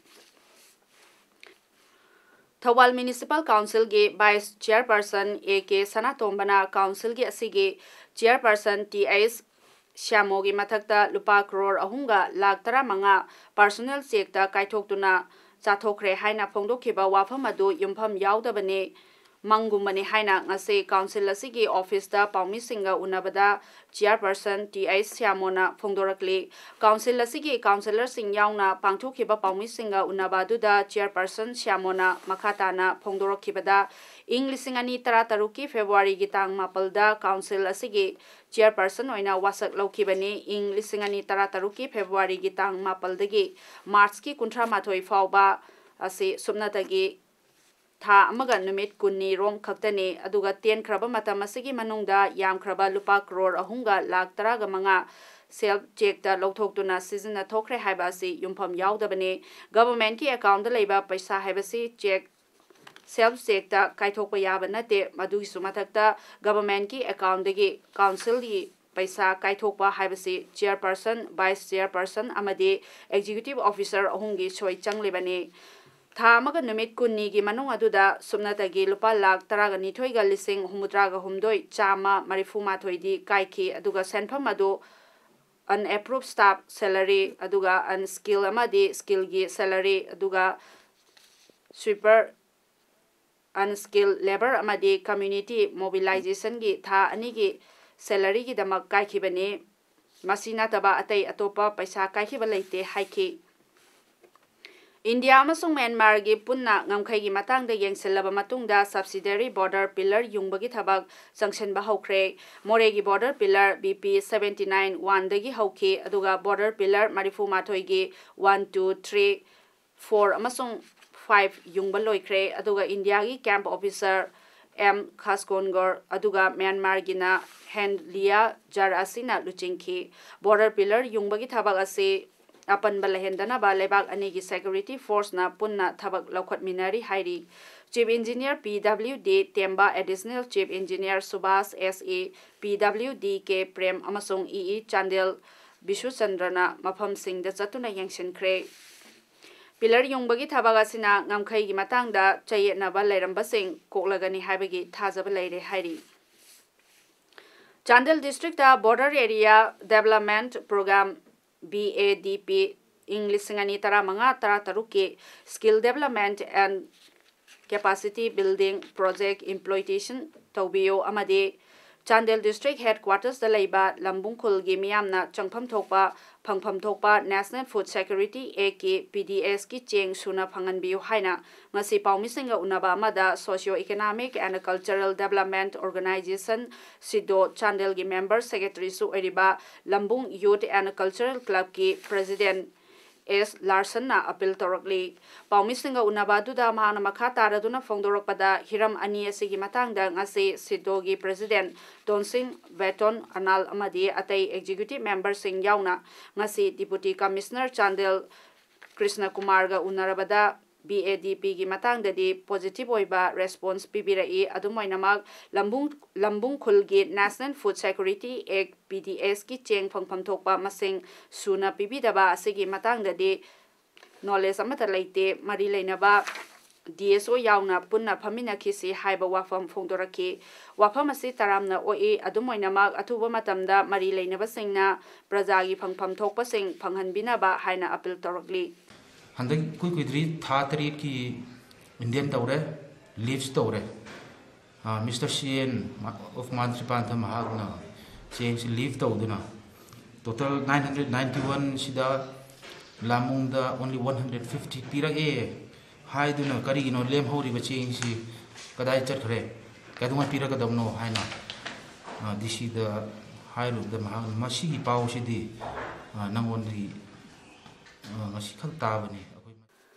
Thoubal Municipal Councilꯒꯤ Vice Chairperson A K ꯁꯅꯥꯇꯣꯝꯕꯅ councilꯒꯤ ꯑꯁꯤꯒꯤ chairperson T H ꯁ꯭ꯌꯥꯃꯣꯒꯤ ꯃꯊꯛꯇ ꯂꯨꯄꯥ ꯀ꯭ꯔꯣꯔ ꯑꯍꯨꯝꯒ ꯂꯥꯈ ꯇꯔꯥꯃꯉꯥ personal chequeꯇ ꯀꯥꯏꯊꯣꯛꯇꯨꯅ ꯆꯥꯊꯣꯛꯈ꯭ꯔꯦ ꯍꯥꯏꯅ ꯐꯣꯡꯗꯣꯛꯈꯤꯕ ꯋꯥꯐꯝ ꯑꯗꯨ ꯌꯨꯝꯐꯝ ꯌꯥꯎꯗꯕꯅꯤ, ꯃꯪꯒꯨꯝꯕꯅꯤ ꯍꯥꯏꯅ ꯉꯁꯤ council ꯑꯁꯤꯒꯤ officeꯇ ꯄꯥꯎꯃꯤꯁꯤꯡꯒ ꯎꯅꯕꯗ chairperson T H ꯁ꯭ꯌꯥꯃꯣꯅ ꯐꯣꯡꯗꯣꯔꯛꯂꯤ꯫ Council ꯑꯁꯤꯒꯤ councillorꯁꯤꯡ ꯌꯥꯎꯅ ꯄꯥꯡꯊꯣꯛꯈꯤꯕ ꯄꯥꯎꯃꯤꯁꯤꯡꯒ ꯎꯅꯕ ꯑꯗꯨꯗ chairperson ꯁ꯭ꯌꯥꯃꯣꯅ ꯃꯈꯥ ꯇꯥꯅ ꯐꯣꯡꯗꯣꯔꯛꯈꯤꯕꯗ, ꯏꯪ ꯂꯤꯁꯤꯡ ꯑꯅꯤ ꯇꯔꯥꯇꯔꯨꯛꯀꯤ Februaryꯒꯤ ꯇꯥꯡ ꯃꯥꯄꯜꯗ council ꯑꯁꯤꯒꯤ chairperson ꯑꯣꯏꯅ ꯋꯥꯁꯛ ꯂꯧꯈꯤꯕꯅꯤ꯫ ꯏꯪ ꯂꯤꯁꯤꯡ ꯑꯅꯤ ꯇꯔꯥꯇꯔꯨꯛꯀꯤ Februaryꯒꯤ ꯇꯥꯡ ꯃꯥꯄꯜꯗꯒꯤ Marchꯀꯤ ꯀꯨꯟꯊ꯭ꯔꯥ ꯃꯥꯊꯣꯏ ꯐꯥꯎꯕ ꯑꯁꯤ ꯁꯨꯞꯅꯇꯒꯤ ꯊꯥ ꯑꯃꯒ ꯅꯨꯃꯤꯠ ꯀꯨꯟꯅꯤ ꯔꯣꯝ ꯈꯛꯇꯅꯤ꯫ ꯑꯗꯨꯒ ꯇꯦꯟꯈ꯭ꯔꯕ ꯃꯇꯝ ꯑꯁꯤꯒꯤ ꯃꯅꯨꯡꯗ ꯌꯥꯝꯈ꯭ꯔꯕ ꯂꯨꯄꯥ ꯀ꯭ꯔꯣꯔ ꯑꯍꯨꯝꯒ ꯂꯥꯈ ꯇꯔꯥꯒ ꯃꯉꯥ self chequeꯇ ꯂꯧꯊꯣꯛꯇꯨꯅ ꯁꯤꯖꯤꯟꯅꯊꯣꯛꯈ꯭ꯔꯦ ꯍꯥꯏꯕ ꯑꯁꯤ ꯌꯨꯝꯐꯝ ꯌꯥꯎꯗꯕꯅꯤ꯫ Governmentꯀꯤ accountꯇ ꯂꯩꯕ ꯄꯩꯁꯥ ꯍꯥꯏꯕꯁꯤ cheque, self chequeꯇ ꯀꯥꯏꯊꯣꯛꯄ ꯌꯥꯕ ꯅꯠꯇꯦ꯫ ꯃꯗꯨꯒꯤꯁꯨ ꯃꯊꯛꯇ governmentꯀꯤ accountꯗꯒꯤ councilꯒꯤ ꯄꯩꯁꯥ ꯀꯥꯏꯊꯣꯛꯄ ꯍꯥꯏꯕꯁꯤ chairperson, vice chairperson ꯑꯃꯗꯤ executive officer ꯑꯍꯨꯝꯒꯤ ꯁꯣꯏ ꯆꯪꯂꯤꯕꯅꯤ꯫ ꯊꯥ ꯑꯃꯒ ꯅꯨꯃꯤꯠ ꯀꯨꯟꯅꯤꯒꯤ ꯃꯅꯨꯡ ꯑꯗꯨꯗ ꯁꯨꯞꯅꯇꯒꯤ ꯂꯨꯄꯥ ꯂꯥꯈ ꯇꯔꯥꯒ ꯅꯤꯊꯣꯏꯒ ꯂꯤꯁꯤꯡ ꯍꯨꯝꯐꯨꯇꯔꯥꯒ ꯍꯨꯝꯗꯣꯏ ꯆꯥꯝꯃ ꯃꯔꯤꯐꯨ ꯃꯥꯊꯣꯏꯗꯤ ꯀꯥꯏꯈꯤ꯫ ꯑꯗꯨꯒ ꯁꯦꯟꯐꯝ ꯑꯗꯨ unapproved staff salary, ꯑꯗꯨꯒ unskilled ꯑꯃꯗꯤ skilledꯒꯤ salary, ꯑꯗꯨꯒ sweeper, unskilled labour ꯑꯃꯗꯤ community mobilisationꯒꯤ ꯊꯥ ꯑꯅꯤꯒꯤ salaryꯒꯤꯗꯃꯛ ꯀꯥꯏꯈꯤꯕꯅꯤ꯫ ꯃꯁꯤ ꯅꯠꯇꯕ ꯑꯇꯩ ꯑꯇꯣꯞꯄ ꯄꯩꯁꯥ ꯀꯥꯏꯈꯤꯕ ꯂꯩꯇꯦ ꯍꯥꯏꯈꯤ꯫ ꯏꯟꯗꯤꯌꯥ ꯑꯃꯁꯨꯡ ꯃ꯭ꯌꯥꯟꯃꯥꯔꯒꯤ ꯄꯨꯟꯅ ꯉꯝꯈꯩꯒꯤ ꯃꯇꯥꯡꯗ ꯌꯦꯡꯁꯤꯜꯂꯕ ꯃꯇꯨꯡꯗ subsidiary border pillar ꯌꯨꯡꯕꯒꯤ ꯊꯕꯛ ꯆꯪꯁꯤꯟꯕ ꯍꯧꯈ꯭ꯔꯦ꯫ ꯃꯣꯔꯦꯒꯤ border pillar B P seventy nine one ꯗꯒꯤ ꯍꯧꯈꯤ, ꯑꯗꯨꯒ border pillar ꯃꯔꯤꯐꯨ ꯃꯥꯊꯣꯏꯒꯤ one, two, three, four ꯑꯃꯁꯨꯡ five ꯌꯨꯡꯕ ꯂꯣꯏꯈ꯭ꯔꯦ꯫ ꯑꯗꯨꯒ ꯏꯟꯗꯤꯌꯥꯒꯤ camp officer ꯑꯦꯝ ꯈꯥꯁꯀꯣꯟꯒꯣꯔ ꯑꯗꯨꯒ ꯃ꯭ꯌꯥꯟꯃꯥꯔꯒꯤꯅ ꯍꯦꯟ ꯂꯤꯌꯥ ꯖꯔ ꯑꯁꯤꯅ ꯂꯨꯆꯤꯡꯈꯤ꯫ Border pillar ꯌꯨꯡꯕꯒꯤ ꯊꯕꯛ ꯑꯁꯤ ꯑꯄꯟꯕ ꯂꯩꯍꯟꯗꯅꯕ ꯂꯩꯕꯥꯛ ꯑꯅꯤꯒꯤ security forceꯅ ꯄꯨꯟꯅ ꯊꯕꯛ ꯂꯧꯈꯠꯃꯤꯟꯅꯔꯤ ꯍꯥꯏꯔꯤ꯫ Chief Engineer P W D ꯇꯦꯝꯕꯥ, Additional Chief Engineer Subhas S E, P W D K Prem ꯑꯃꯁꯨꯡ E E ꯆꯥꯟꯗꯦꯜ ꯕꯤꯁꯨꯆꯟꯗ꯭ꯔꯅ ꯃꯐꯝꯁꯤꯡꯗ ꯆꯠꯇꯨꯅ ꯌꯦꯡꯁꯤꯟꯈ꯭ꯔꯦ꯫ Pillar ꯌꯨꯡꯕꯒꯤ ꯊꯕꯛ ꯑꯁꯤꯅ ꯉꯝꯈꯩꯒꯤ ꯃꯇꯥꯡꯗ ꯆꯌꯦꯠꯅꯕ ꯂꯩꯔꯝꯕꯁꯤꯡ ꯀꯣꯛꯂꯒꯅꯤ ꯍꯥꯏꯕꯒꯤ ꯊꯥꯖꯕ ꯂꯩꯔꯦ ꯍꯥꯏꯔꯤ꯫ Chandel districtꯇ Border Area Development Programme, B A D P, ꯏꯪ ꯂꯤꯁꯤꯡ ꯑꯅꯤ ꯇꯔꯥꯃꯉꯥ ꯇꯔꯥꯇꯔꯨꯛꯀꯤ Skill Development and Capacity Building Project implementation ꯇꯧꯕꯤꯌꯨ ꯑꯃꯗꯤ ꯆꯥꯟꯗꯦꯜ district headquartersꯇ ꯂꯩꯕ ꯂꯝꯕꯨꯡ ꯈꯨꯜꯒꯤ ꯃꯤꯌꯥꯝꯅ ꯆꯪꯐꯝ ꯊꯣꯛꯄ, ꯐꯪꯐꯝ ꯊꯣꯛꯄ National Food Security Actꯀꯤ, P D Sꯀꯤ ꯆꯦꯡ ꯁꯨꯅ ꯐꯪꯍꯟꯕꯤꯌꯨ ꯍꯥꯏꯅ ꯉꯁꯤ ꯄꯥꯎꯃꯤꯁꯤꯡꯒ ꯎꯅꯕ ꯑꯃꯗ Socio Economic and Cultural Development Organisation, ꯁꯤꯗꯣ, ꯆꯥꯟꯗꯦꯜꯒꯤ member secretaryꯁꯨ ꯑꯣꯏꯔꯤꯕ ꯂꯝꯕꯨꯡ Youth and Cultural Clubꯀꯤ president S ꯂꯥꯔꯁꯟꯅ appeal ꯇꯧꯔꯛꯂꯤ꯫ ꯄꯥꯎꯃꯤꯁꯤꯡꯒ ꯎꯅꯕ ꯑꯗꯨꯗ ꯃꯍꯥꯛꯅ ꯃꯈꯥ ꯇꯥꯔꯗꯨꯅ ꯐꯣꯡꯗꯣꯔꯛꯄꯗ, ꯍꯤꯔꯝ ꯑꯅꯤ ꯑꯁꯤꯒꯤ ꯃꯇꯥꯡꯗ ꯉꯁꯤ ꯁꯤꯗꯣꯒꯤ president ꯇꯣꯟꯁꯤꯡ ꯕꯦꯇꯣꯟ ꯑꯅꯥꯜ ꯑꯃꯗꯤ ꯑꯇꯩ executive memberꯁꯤꯡ ꯌꯥꯎꯅ ꯉꯁꯤ Deputy Commissioner Chandel Krishna ꯀꯨꯃꯥꯔꯒ ꯎꯅꯔꯕꯗ, B A D Pꯒꯤ ꯃꯇꯥꯡꯗꯗꯤ positive ꯑꯣꯏꯕ response ꯄꯤꯕꯤꯔꯛꯏ꯫ ꯑꯗꯨꯝ ꯑꯣꯏꯅꯃꯛ, ꯂꯝꯕꯨꯡ, ꯂꯝꯕꯨꯡ ꯈꯨꯜꯒꯤ National Food Security Act, P D Sꯀꯤ ꯆꯦꯡ ꯐꯪꯐꯝ ꯊꯣꯛꯄ ꯃꯁꯤꯡ ꯁꯨꯅ ꯄꯤꯕꯤꯗꯕ ꯑꯁꯤꯒꯤ ꯃꯇꯥꯡꯗꯗꯤ knowledge ꯑꯃꯠꯇ ꯂꯩꯇꯦ꯫ ꯃꯔꯤ ꯂꯩꯅꯕ D S O ꯌꯥꯎꯅ ꯄꯨꯟꯅ ꯐꯝꯃꯤꯟꯅꯈꯤꯁꯤ ꯍꯥꯏꯕ ꯋꯥꯐꯝ ꯐꯣꯡꯗꯣꯔꯛꯈꯤ꯫ ꯋꯥꯐꯝ ꯑꯁꯤ ꯇꯔꯥꯝꯅ ꯑꯣꯛꯏ꯫ ꯑꯗꯨꯝ ꯑꯣꯏꯅꯃꯛ, ꯑꯊꯨꯕ ꯃꯇꯝꯗ ꯃꯔꯤ ꯂꯩꯅꯕꯁꯤꯡꯅ ꯄ꯭ꯔꯖꯥꯒꯤ ꯐꯪꯐꯝ ꯊꯣꯛꯄꯁꯤꯡ ꯐꯪꯍꯟꯕꯤꯅꯕ ꯍꯥꯏꯅ appeal ꯇꯧꯔꯛꯂꯤ꯫ ꯍꯟꯗꯛ ꯏꯀꯨꯏ ꯀꯨꯏꯗ꯭ꯔꯤ ꯊꯥ ꯇꯔꯦꯠꯀꯤ Indian ꯇꯧꯔꯦ, leaves ꯇꯧꯔꯦ꯫ ꯑꯥ, Mister C N of ꯃꯥꯟꯇ꯭ꯔꯤꯄꯥꯟꯊ ꯃꯍꯥꯛꯅ ꯆꯦꯡꯁꯤ leave ꯇꯧꯗꯨꯅ total nine hundred ninety one ꯁꯤꯗ ꯂꯥꯃꯨꯡꯗ only one hundred fifty ꯄꯤꯔꯛꯑꯦ ꯍꯥꯏꯗꯨꯅ ꯀꯔꯤꯒꯤꯅꯣ ꯂꯦꯝꯍꯧꯔꯤꯕ ꯆꯦꯡꯁꯤ ꯀꯗꯥꯏ ꯆꯠꯈ꯭ꯔꯦ, ꯀꯩꯗꯧꯉꯩ ꯄꯤꯔꯛꯀꯗꯕꯅꯣ ꯍꯥꯏꯅ, ꯑꯥ, D Cꯗ ꯍꯥꯏꯔꯨꯕꯗ ꯃꯍꯥꯛꯅ ꯃꯁꯤꯒꯤ ꯄꯥꯎꯁꯤꯗꯤ, ꯑꯥ, ꯅꯪꯉꯣꯟꯗꯒꯤ, ꯑꯥ, ꯉꯁꯤꯈꯛ ꯇꯥꯕꯅꯤ꯫ ꯑꯩꯈꯣꯏ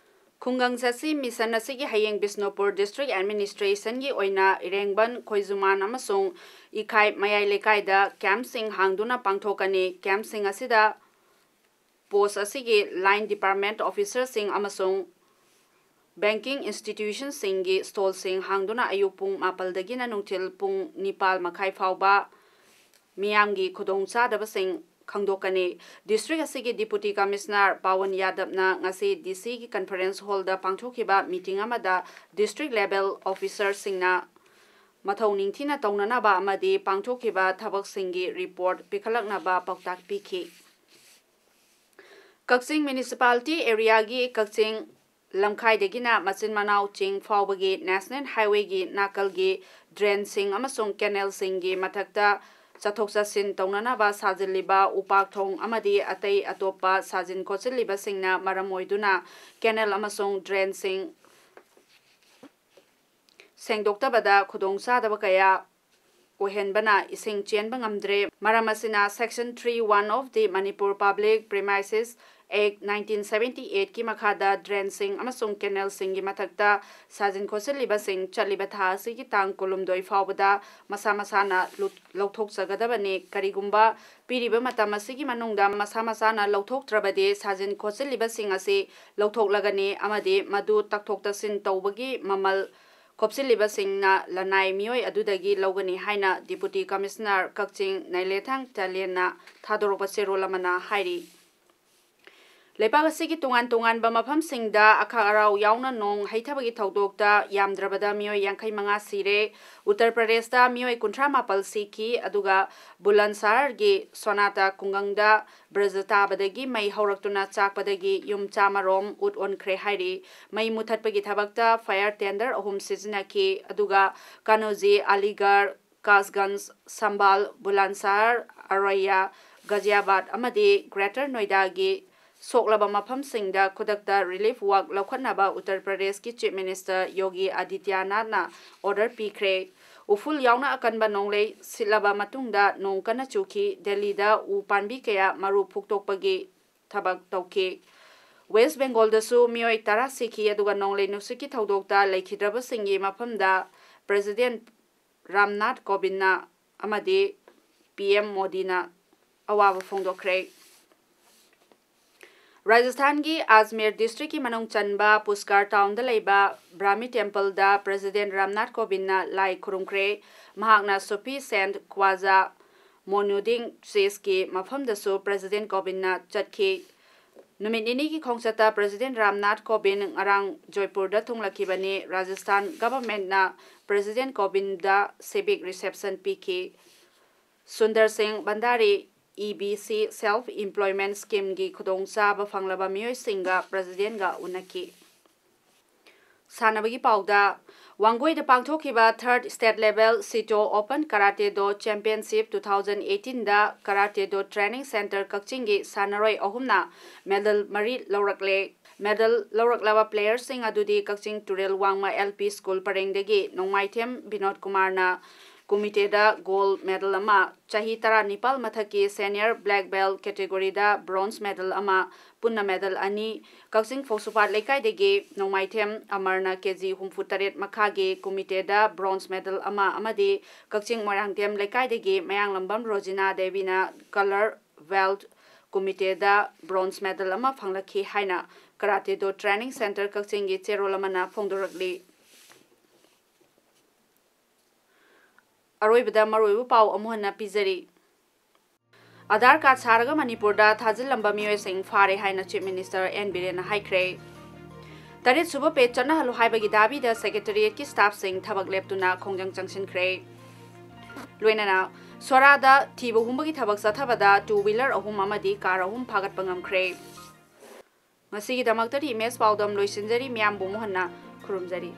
ꯈꯨꯡꯒꯪ ꯆꯠꯁꯤ ꯃꯤꯁꯟ ꯑꯁꯤꯒꯤ ꯍꯌꯦꯡ ꯕꯤꯁꯅꯨꯄꯨꯔ ꯗꯤꯁꯇ꯭ꯔꯤꯛ ꯑꯦꯗꯃꯤꯅꯤꯁꯇ꯭ꯔꯦꯁꯟꯒꯤ ꯑꯣꯏꯅ ꯏꯔꯦꯡꯕꯟ, ꯈꯣꯏꯖꯨꯃꯥꯟ ꯑꯃꯁꯨꯡ ꯏꯈꯥꯏ ꯃꯌꯥꯏ ꯂꯩꯀꯥꯏꯗ ꯀꯦꯝꯞꯁꯤꯡ ꯍꯥꯡꯗꯨꯅ ꯄꯥꯡꯊꯣꯛꯀꯅꯤ꯫ ꯀꯦꯝꯞꯁꯤꯡ ꯑꯁꯤꯗ ꯄꯣꯁ ꯑꯁꯤꯒꯤ ꯂꯥꯏꯟ ꯗꯤꯄꯥꯔꯠꯃꯦꯟꯠ ꯑꯣꯐꯤꯁꯔꯁꯤꯡ ꯑꯃꯁꯨꯡ ꯕꯦꯡꯀꯤꯡ ꯏꯟꯁꯇꯤꯇ꯭ꯌꯨꯁꯟꯁꯤꯡꯒꯤ ꯁ꯭ꯇꯣꯜꯁꯤꯡ ꯍꯥꯡꯗꯨꯅ ꯑꯌꯨꯛ ꯄꯨꯡ ꯃꯥꯄꯜꯗꯒꯤꯅ ꯅꯨꯡꯊꯤꯜ ꯄꯨꯡ ꯅꯤꯄꯥꯜ ꯃꯈꯥꯏ ꯐꯥꯎꯕ ꯃꯤꯌꯥꯝꯒꯤ ꯈꯨꯗꯣꯡꯆꯥꯗꯕꯁꯤꯡ ꯈꯪꯗꯣꯛꯀꯅꯤ꯫ ꯗꯤꯁꯇ꯭ꯔꯤꯛ ꯑꯁꯤꯒꯤ ꯗꯤꯄꯨꯇꯤ ꯀꯃꯤꯁꯅꯔ ꯄꯥꯋꯟ ꯌꯥꯗꯕꯅ ꯉꯁꯤ ꯗꯤ ꯁꯤꯒꯤ ꯀꯟꯐꯔꯦꯟꯁ ꯍꯣꯜꯗ ꯄꯥꯡꯊꯣꯛꯈꯤꯕ ꯃꯤꯇꯤꯡ ꯑꯃꯗ ꯗꯤꯁꯇ꯭ꯔꯤꯛ ꯂꯦꯚꯦꯜ ꯑꯣꯐꯤꯁꯔꯁꯤꯡꯅ ꯃꯊꯧ ꯅꯤꯡꯊꯤꯅ ꯇꯧꯅꯅꯕ ꯑꯃꯗꯤ ꯄꯥꯡꯊꯣꯛꯈꯤꯕ ꯊꯕꯛꯁꯤꯡꯒꯤ ꯔꯤꯄꯣꯔꯠ ꯄꯤꯈꯠꯂꯛꯅꯕ ꯄꯥꯎꯇꯥꯛ ꯄꯤꯈꯤ꯫ ꯀꯛꯆꯤꯡ ꯃ꯭ꯌꯨꯅꯤꯁꯤꯄꯥꯂꯤꯇꯤ ꯑꯦꯔꯤꯌꯥꯒꯤ ꯀꯛꯆꯤꯡ ꯂꯝꯈꯥꯏꯗꯒꯤꯅ ꯃꯆꯤꯟ ꯃꯅꯥꯎ ꯆꯤꯡ ꯐꯥꯎꯕꯒꯤ ꯅꯦꯁꯅꯦꯜ ꯍꯥꯏꯋꯦꯒꯤ ꯅꯥꯀꯜꯒꯤ ꯗ꯭ꯔꯦꯟꯁꯤꯡ ꯑꯃꯁꯨꯡ ꯀꯦꯅꯦꯜꯁꯤꯡꯒꯤ ꯃꯊꯛꯇ ꯆꯠꯊꯣꯛ ꯆꯠꯁꯤꯟ ꯇꯧꯅꯅꯕ ꯁꯥꯖꯤꯜꯂꯤꯕ ꯎꯄꯥꯛ ꯊꯣꯡ ꯑꯃꯗꯤ ꯑꯇꯩ ꯑꯇꯣꯞꯄ ꯁꯥꯖꯤꯟ ꯈꯣꯠꯆꯤꯜꯂꯤꯕꯁꯤꯡꯅ ꯃꯔꯝ ꯑꯣꯏꯗꯨꯅ ꯀꯦꯅꯦꯜ ꯑꯃꯁꯨꯡ ꯗ꯭ꯔꯦꯟꯁꯤꯡ ꯁꯦꯡꯗꯣꯛꯇꯕꯗ ꯈꯨꯗꯣꯡꯆꯥꯗꯕ ꯀꯌꯥ ꯑꯣꯏꯍꯟꯕꯅ ꯏꯁꯤꯡ ꯆꯦꯟꯕ ꯉꯝꯗ꯭ꯔꯦ꯫ ꯃꯔꯝ ꯑꯁꯤꯅ Section three one of the Manipur Public Premises Act nineteen seventy eight ꯀꯤ ꯃꯈꯥꯗ ꯗ꯭ꯔꯦꯟꯁꯤꯡ ꯑꯃꯁꯨꯡ ꯀꯦꯅꯦꯜꯁꯤꯡꯒꯤ ꯃꯊꯛꯇ ꯁꯥꯖꯤꯟ ꯈꯣꯠꯆꯤꯜꯂꯤꯕꯁꯤꯡ ꯆꯠꯂꯤꯕ ꯊꯥ ꯑꯁꯤꯒꯤ ꯇꯥꯡ ꯀꯨꯟꯍꯨꯝꯗꯣꯏ ꯐꯥꯎꯕꯗ ꯃꯁꯥ ꯃꯁꯥꯅ ꯂꯨ-, ꯂꯧꯊꯣꯛꯆꯒꯗꯕꯅꯤ꯫ ꯀꯔꯤꯒꯨꯝꯕ ꯄꯤꯔꯤꯕ ꯃꯇꯝ ꯑꯁꯤꯒꯤ ꯃꯅꯨꯡꯗ ꯃꯁꯥ ꯃꯁꯥꯅ ꯂꯧꯊꯣꯛꯇ꯭ꯔꯕꯗꯤ ꯁꯥꯖꯤꯟ ꯈꯣꯠꯆꯤꯜꯂꯤꯕꯁꯤꯡ ꯑꯁꯤ ꯂꯧꯊꯣꯛꯂꯒꯅꯤ ꯑꯃꯗꯤ ꯃꯗꯨ ꯇꯛꯊꯣꯛ ꯇꯛꯁꯤꯟ ꯇꯧꯕꯒꯤ ꯃꯃꯜ ꯈꯣꯞꯆꯤꯜꯂꯤꯕꯁꯤꯡꯅ ꯂꯅꯥꯏ ꯃꯤꯑꯣꯏ ꯑꯗꯨꯗꯒꯤ ꯂꯧꯒꯅꯤ ꯍꯥꯏꯅ ꯗꯤꯄꯨꯇꯤ ꯀꯃꯤꯁꯅꯔ ꯀꯛꯆꯤꯡ ꯅꯩꯂꯦꯊꯥꯡ ꯇꯥꯂꯦꯟꯅ ꯊꯥꯗꯣꯔꯛꯄ ꯆꯦꯔꯣꯜ ꯑꯃꯅ ꯍꯥꯏꯔꯤ꯫ ꯂꯩꯕꯥꯛ ꯑꯁꯤꯒꯤ ꯇꯣꯉꯥꯟ ꯇꯣꯉꯥꯟꯕ ꯃꯐꯝꯁꯤꯡꯗ ꯑꯈꯥꯛ ꯑꯔꯥꯎ ꯌꯥꯎꯅ ꯅꯣꯡ ꯍꯩꯊꯕꯒꯤ ꯊꯧꯗꯣꯛꯇ ꯌꯥꯝꯗ꯭ꯔꯕꯗ ꯃꯤꯑꯣꯏ ꯌꯥꯡꯈꯩ ꯃꯉꯥ ꯁꯤꯔꯦ꯫ ꯎꯠꯇꯔ ꯄ꯭ꯔꯗꯦꯁꯇ ꯃꯤꯑꯣꯏ ꯀꯨꯟꯊ꯭ꯔꯥ ꯃꯥꯄꯜ ꯁꯤꯈꯤ, ꯑꯗꯨꯒ ꯕꯨꯂꯟꯁꯍꯔꯒꯤ ꯁꯣꯅꯥꯇ ꯈꯨꯡꯒꯪꯗ ꯕ꯭ꯔꯖ ꯇꯥꯕꯗꯒꯤ ꯃꯩ ꯍꯧꯔꯛꯇꯨꯅ ꯆꯥꯛꯄꯗꯒꯤ ꯌꯨꯝ ꯆꯥꯃꯔꯣꯝ ꯎꯠ ꯑꯣꯟꯈ꯭ꯔꯦ ꯍꯥꯏꯔꯤ꯫ ꯃꯩ ꯃꯨꯊꯠꯄꯒꯤ ꯊꯕꯛꯇ ꯐꯥꯌꯔ ꯇꯦꯟꯗꯔ ꯑꯍꯨꯝ ꯁꯤꯖꯤꯟꯅꯈꯤ, ꯑꯗꯨꯒ ꯀꯅꯣꯖꯤ, ꯑꯂꯤꯒꯔ, ꯀꯥꯁꯒꯟꯖ, ꯁꯝꯕꯥꯜ, ꯕꯨꯂꯟꯁꯍꯔ, ꯑꯔꯣꯌꯥ, ꯒꯖꯤꯌꯥꯕꯥꯗ ꯑꯃꯗꯤ ꯒ꯭ꯔꯦꯇꯔ ꯅꯣꯏꯗꯥꯒꯤ ꯁꯣꯛꯂꯕ ꯃꯐꯝꯁꯤꯡꯗ ꯈꯨꯗꯛꯇ ꯔꯤꯂꯤꯐ ꯋꯥꯔꯛ ꯂꯧꯈꯠꯅꯕ ꯎꯠꯇꯔ ꯄ꯭ꯔꯗꯦꯁꯀꯤ ꯆꯤꯐ ꯃꯤꯅꯤꯁꯇꯔ ꯌꯣꯒꯤ ꯑꯥꯗꯤꯇ꯭ꯌꯅꯥꯊꯅ ꯑꯣꯔꯗꯔ ꯄꯤꯈ꯭ꯔꯦ꯫ ꯎꯐꯨꯜ ꯌꯥꯎꯅ ꯑꯀꯟꯕ ꯅꯣꯡꯂꯩ ꯁꯤꯠꯂꯕ ꯃꯇꯨꯡꯗ ꯅꯣꯡ ꯀꯟꯅ ꯆꯨꯈꯤ꯫ ꯗꯦꯜꯂꯤꯗ ꯎ ꯄꯥꯝꯕꯤ ꯀꯌꯥ ꯃꯔꯨ ꯐꯨꯛꯇꯣꯛꯄꯒꯤ ꯊꯕꯛ ꯇꯧꯈꯤ꯫ ꯋꯦꯁ ꯕꯦꯡꯒꯣꯜꯗꯁꯨ ꯃꯤꯑꯣꯏ ꯇꯔꯥ ꯁꯤꯈꯤ, ꯑꯗꯨꯒ ꯅꯣꯡꯂꯩ ꯅꯨꯡꯁꯤꯠꯀꯤ ꯊꯧꯗꯣꯛꯇ ꯂꯩꯈꯤꯗ꯭ꯔꯕꯁꯤꯡꯒꯤ ꯃꯐꯝꯗ ꯄ꯭ꯔꯦꯁꯤꯗꯦꯟꯠ ꯔꯥꯝꯅꯥꯊ ꯀꯣꯕꯤꯟꯗꯅ ꯑꯃꯗꯤ ꯄꯤ ꯑꯦꯝ ꯃꯣꯗꯤꯅ ꯑꯋꯥꯕ ꯐꯣꯡꯗꯣꯛꯈ꯭ꯔꯦ꯫ ꯔꯥꯖꯁꯊꯥꯟꯒꯤ ꯑꯖꯃꯤꯔ ꯗꯤꯁꯇ꯭ꯔꯤꯛꯀꯤ ꯃꯅꯨꯡ ꯆꯟꯕ ꯄꯨꯁꯀꯥꯔ ꯇꯥꯎꯟꯗ ꯂꯩꯕ ꯕ꯭ꯔꯥꯍꯃꯤ ꯇꯦꯝꯄꯜꯗ ꯄ꯭ꯔꯦꯁꯤꯗꯦꯟꯠ ꯔꯥꯝꯅꯥꯊ ꯀꯣꯕꯤꯟꯗꯅ ꯂꯥꯏ ꯈꯨꯔꯨꯝꯈ꯭ꯔꯦ꯫ ꯃꯍꯥꯛꯅ ꯁꯨꯐꯤ ꯁꯦꯟꯠ ꯈ꯭ꯋꯥꯖꯥ ꯃꯣꯅꯨꯗꯤꯟ ꯆꯤꯁꯀꯤ ꯃꯐꯝꯗꯁꯨ ꯄ꯭ꯔꯦꯁꯤꯗꯦꯟꯠ ꯀꯣꯕꯤꯟꯗꯅ ꯆꯠꯈꯤ꯫ ꯅꯨꯃꯤꯠ ꯅꯤꯅꯤꯒꯤ ꯈꯣꯡꯆꯠꯇ ꯄ꯭ꯔꯦꯁꯤꯗꯦꯟꯠ ꯔꯥꯝꯅꯥꯊ ꯀꯣꯕꯤꯟꯗ ꯉꯔꯥꯡ ꯖꯣꯏꯄꯨꯔꯗ ꯊꯨꯡꯂꯛꯈꯤꯕꯅꯤ꯫ ꯔꯥꯖꯁꯊꯥꯟ ꯒꯚꯔꯟꯃꯦꯟꯠꯅ ꯄ꯭ꯔꯦꯁꯤꯗꯦꯟꯠ ꯀꯣꯕꯤꯟꯗꯗ ꯁꯤꯚꯤꯛ ꯔꯤꯁꯦꯞꯁꯟ ꯄꯤꯈꯤ꯫ Sundar Singh Bhandari E B C self employment ꯁ꯭ꯀꯤꯝꯒꯤ ꯈꯨꯗꯣꯡꯆꯥꯕ ꯐꯪꯂꯕ ꯃꯤꯑꯣꯏꯁꯤꯡꯒ ꯄ꯭ꯔꯦꯁꯤꯗꯦꯟꯠꯒ ꯎꯅꯈꯤ꯫ ꯁꯥꯟꯅꯕꯒꯤ ꯄꯥꯎꯗ, ꯋꯥꯡꯒꯣꯏꯗ ꯄꯥꯡꯊꯣꯛꯈꯤꯕ ꯊꯔꯠ ꯁ꯭ꯇꯦꯠ ꯂꯦꯚꯦꯜ ꯁꯤꯇꯣ ꯑꯣꯄꯟ ꯀꯔꯥꯇꯦ ꯗꯣ ꯆꯦꯝꯄꯤꯌꯟꯁꯤꯞ ꯇꯨ ꯊꯥꯎꯖꯟ ꯑꯩꯠꯇꯤꯟꯗ ꯀꯔꯥꯇꯦ ꯗꯣ ꯇ꯭ꯔꯦꯅꯤꯡ ꯁꯦꯟꯇꯔ ꯀꯛꯆꯤꯡꯒꯤ ꯁꯥꯟꯅꯔꯣꯏ ꯑꯍꯨꯝꯅ ꯃꯦꯗꯜ ꯃꯔꯤ ꯂꯧꯔꯛꯂꯦ꯫ ꯃꯦꯗꯜ ꯂꯧꯔꯛꯂꯕ ꯄ꯭ꯂꯦꯌꯔꯁꯤꯡ ꯑꯗꯨꯗꯤ ꯀꯛꯆꯤꯡ ꯇꯨꯔꯦꯜ ꯋꯥꯡꯃ ꯑꯦꯜ ꯄꯤ ꯁ꯭ꯀꯨꯜ ꯄꯔꯦꯡꯗꯒꯤ ꯅꯣꯡꯃꯥꯏꯊꯦꯝ ꯕꯤꯅꯣꯗ ꯀꯨꯃꯥꯔꯅ ꯀꯨꯃꯤꯇꯦꯗ ꯒꯣꯜꯗ ꯃꯦꯗꯜ ꯑꯃ, ꯆꯍꯤ ꯇꯔꯥꯅꯤꯄꯥꯜ ꯃꯊꯛꯀꯤ ꯁꯦꯅꯤꯌꯔ ꯕ꯭ꯂꯦꯛ ꯕꯦꯜꯠ ꯀꯦꯇꯦꯒꯣꯔꯤꯗ ꯕ꯭ꯔꯣꯟꯖ ꯃꯦꯗꯜ ꯑꯃ, ꯄꯨꯟꯅ ꯃꯦꯗꯜ ꯑꯅꯤ, ꯀꯛꯆꯤꯡ ꯐꯧꯁꯨꯄꯥꯠ ꯂꯩꯀꯥꯏꯗꯒꯤ ꯅꯣꯡꯃꯥꯏꯊꯦꯝ ꯑꯃꯔꯅ ꯀꯦ ꯖꯤ ꯍꯨꯝꯐꯨ ꯇꯔꯦꯠ ꯃꯈꯥꯒꯤ ꯀꯨꯃꯤꯇꯦꯗ ꯕ꯭ꯔꯣꯟꯖ ꯃꯦꯗꯜ ꯑꯃ ꯑꯃꯗꯤ ꯀꯛꯆꯤꯡ ꯃꯣꯏꯔꯥꯡꯊꯦꯝ ꯂꯩꯀꯥꯏꯗꯒꯤ ꯃꯌꯥꯡꯂꯝꯕꯝ ꯔꯣꯖꯤꯅꯥ ꯗꯦꯕꯤꯅ ꯀꯂꯔ ꯕꯦꯜꯠ ꯀꯨꯃꯤꯇꯦꯗ ꯕ꯭ꯔꯣꯟꯖ ꯃꯦꯗꯜ ꯑꯃ ꯐꯪꯂꯛꯈꯤ ꯍꯥꯏꯅ ꯀꯔꯥꯇꯦ ꯗꯣ ꯇ꯭ꯔꯦꯅꯤꯡ ꯁꯦꯟꯇꯔ ꯀꯛꯆꯤꯡꯒꯤ ꯆꯦꯔꯣꯜ ꯑꯃꯅ ꯐꯣꯡꯗꯣꯔꯛꯂꯤ꯫ ꯑꯔꯣꯏꯕꯗ ꯃꯔꯨꯑꯣꯏꯕ ꯄꯥꯎ ꯑꯃꯨꯛ ꯍꯟꯅ ꯄꯤꯖꯔꯤ꯫ ꯑꯥꯙꯥꯔ ꯀꯥꯔꯗ ꯁꯥꯔꯒ ꯃꯅꯤꯄꯨꯔꯗ ꯊꯥꯖꯤꯜꯂꯝꯕ ꯃꯤꯑꯣꯏꯁꯤꯡ ꯐꯥꯔꯦ ꯍꯥꯏꯅ ꯆꯤꯐ ꯃꯤꯅꯤꯁꯇꯔ ꯑꯦꯟ ꯕꯤꯔꯦꯟꯅ ꯍꯥꯏꯈ꯭ꯔꯦ꯫ ꯇꯔꯦꯠ ꯁꯨꯕ ꯄꯦ ꯆꯠꯅꯍꯜꯂꯨ ꯍꯥꯏꯕꯒꯤ ꯗꯥꯕꯤꯗ ꯁꯦꯀ꯭ꯔꯦꯇꯔꯤꯌꯦꯠꯀꯤ ꯁ꯭ꯇꯥꯐꯁꯤꯡ ꯊꯕꯛ ꯂꯦꯞꯇꯨꯅ ꯈꯣꯡꯖꯪ ꯆꯪꯁꯤꯟꯈ꯭ꯔꯦ꯫ ꯂꯣꯏꯅꯅ ꯁꯣꯔꯥꯗ ꯊꯤꯕ ꯍꯨꯝꯕꯒꯤ ꯊꯕꯛ ꯆꯠꯊꯕꯗ ꯇꯨ ꯋꯤꯂꯔ ꯑꯍꯨꯝ ꯑꯃꯗꯤ ꯀꯥꯔ ꯑꯍꯨꯝ ꯐꯥꯒꯠꯄ ꯉꯝꯈ꯭ꯔꯦ꯫ ꯉꯁꯤꯒꯤꯗꯃꯛꯇꯗꯤ ꯏꯃꯦꯖ ꯄꯥꯎꯗꯝ ꯂꯣꯏꯁꯤꯟꯖꯔꯤ꯫ ꯃꯤꯌꯥꯝꯕꯨ ꯑꯃꯨꯛ ꯍꯟꯅ ꯈꯨꯔꯨꯝꯖꯔꯤ꯫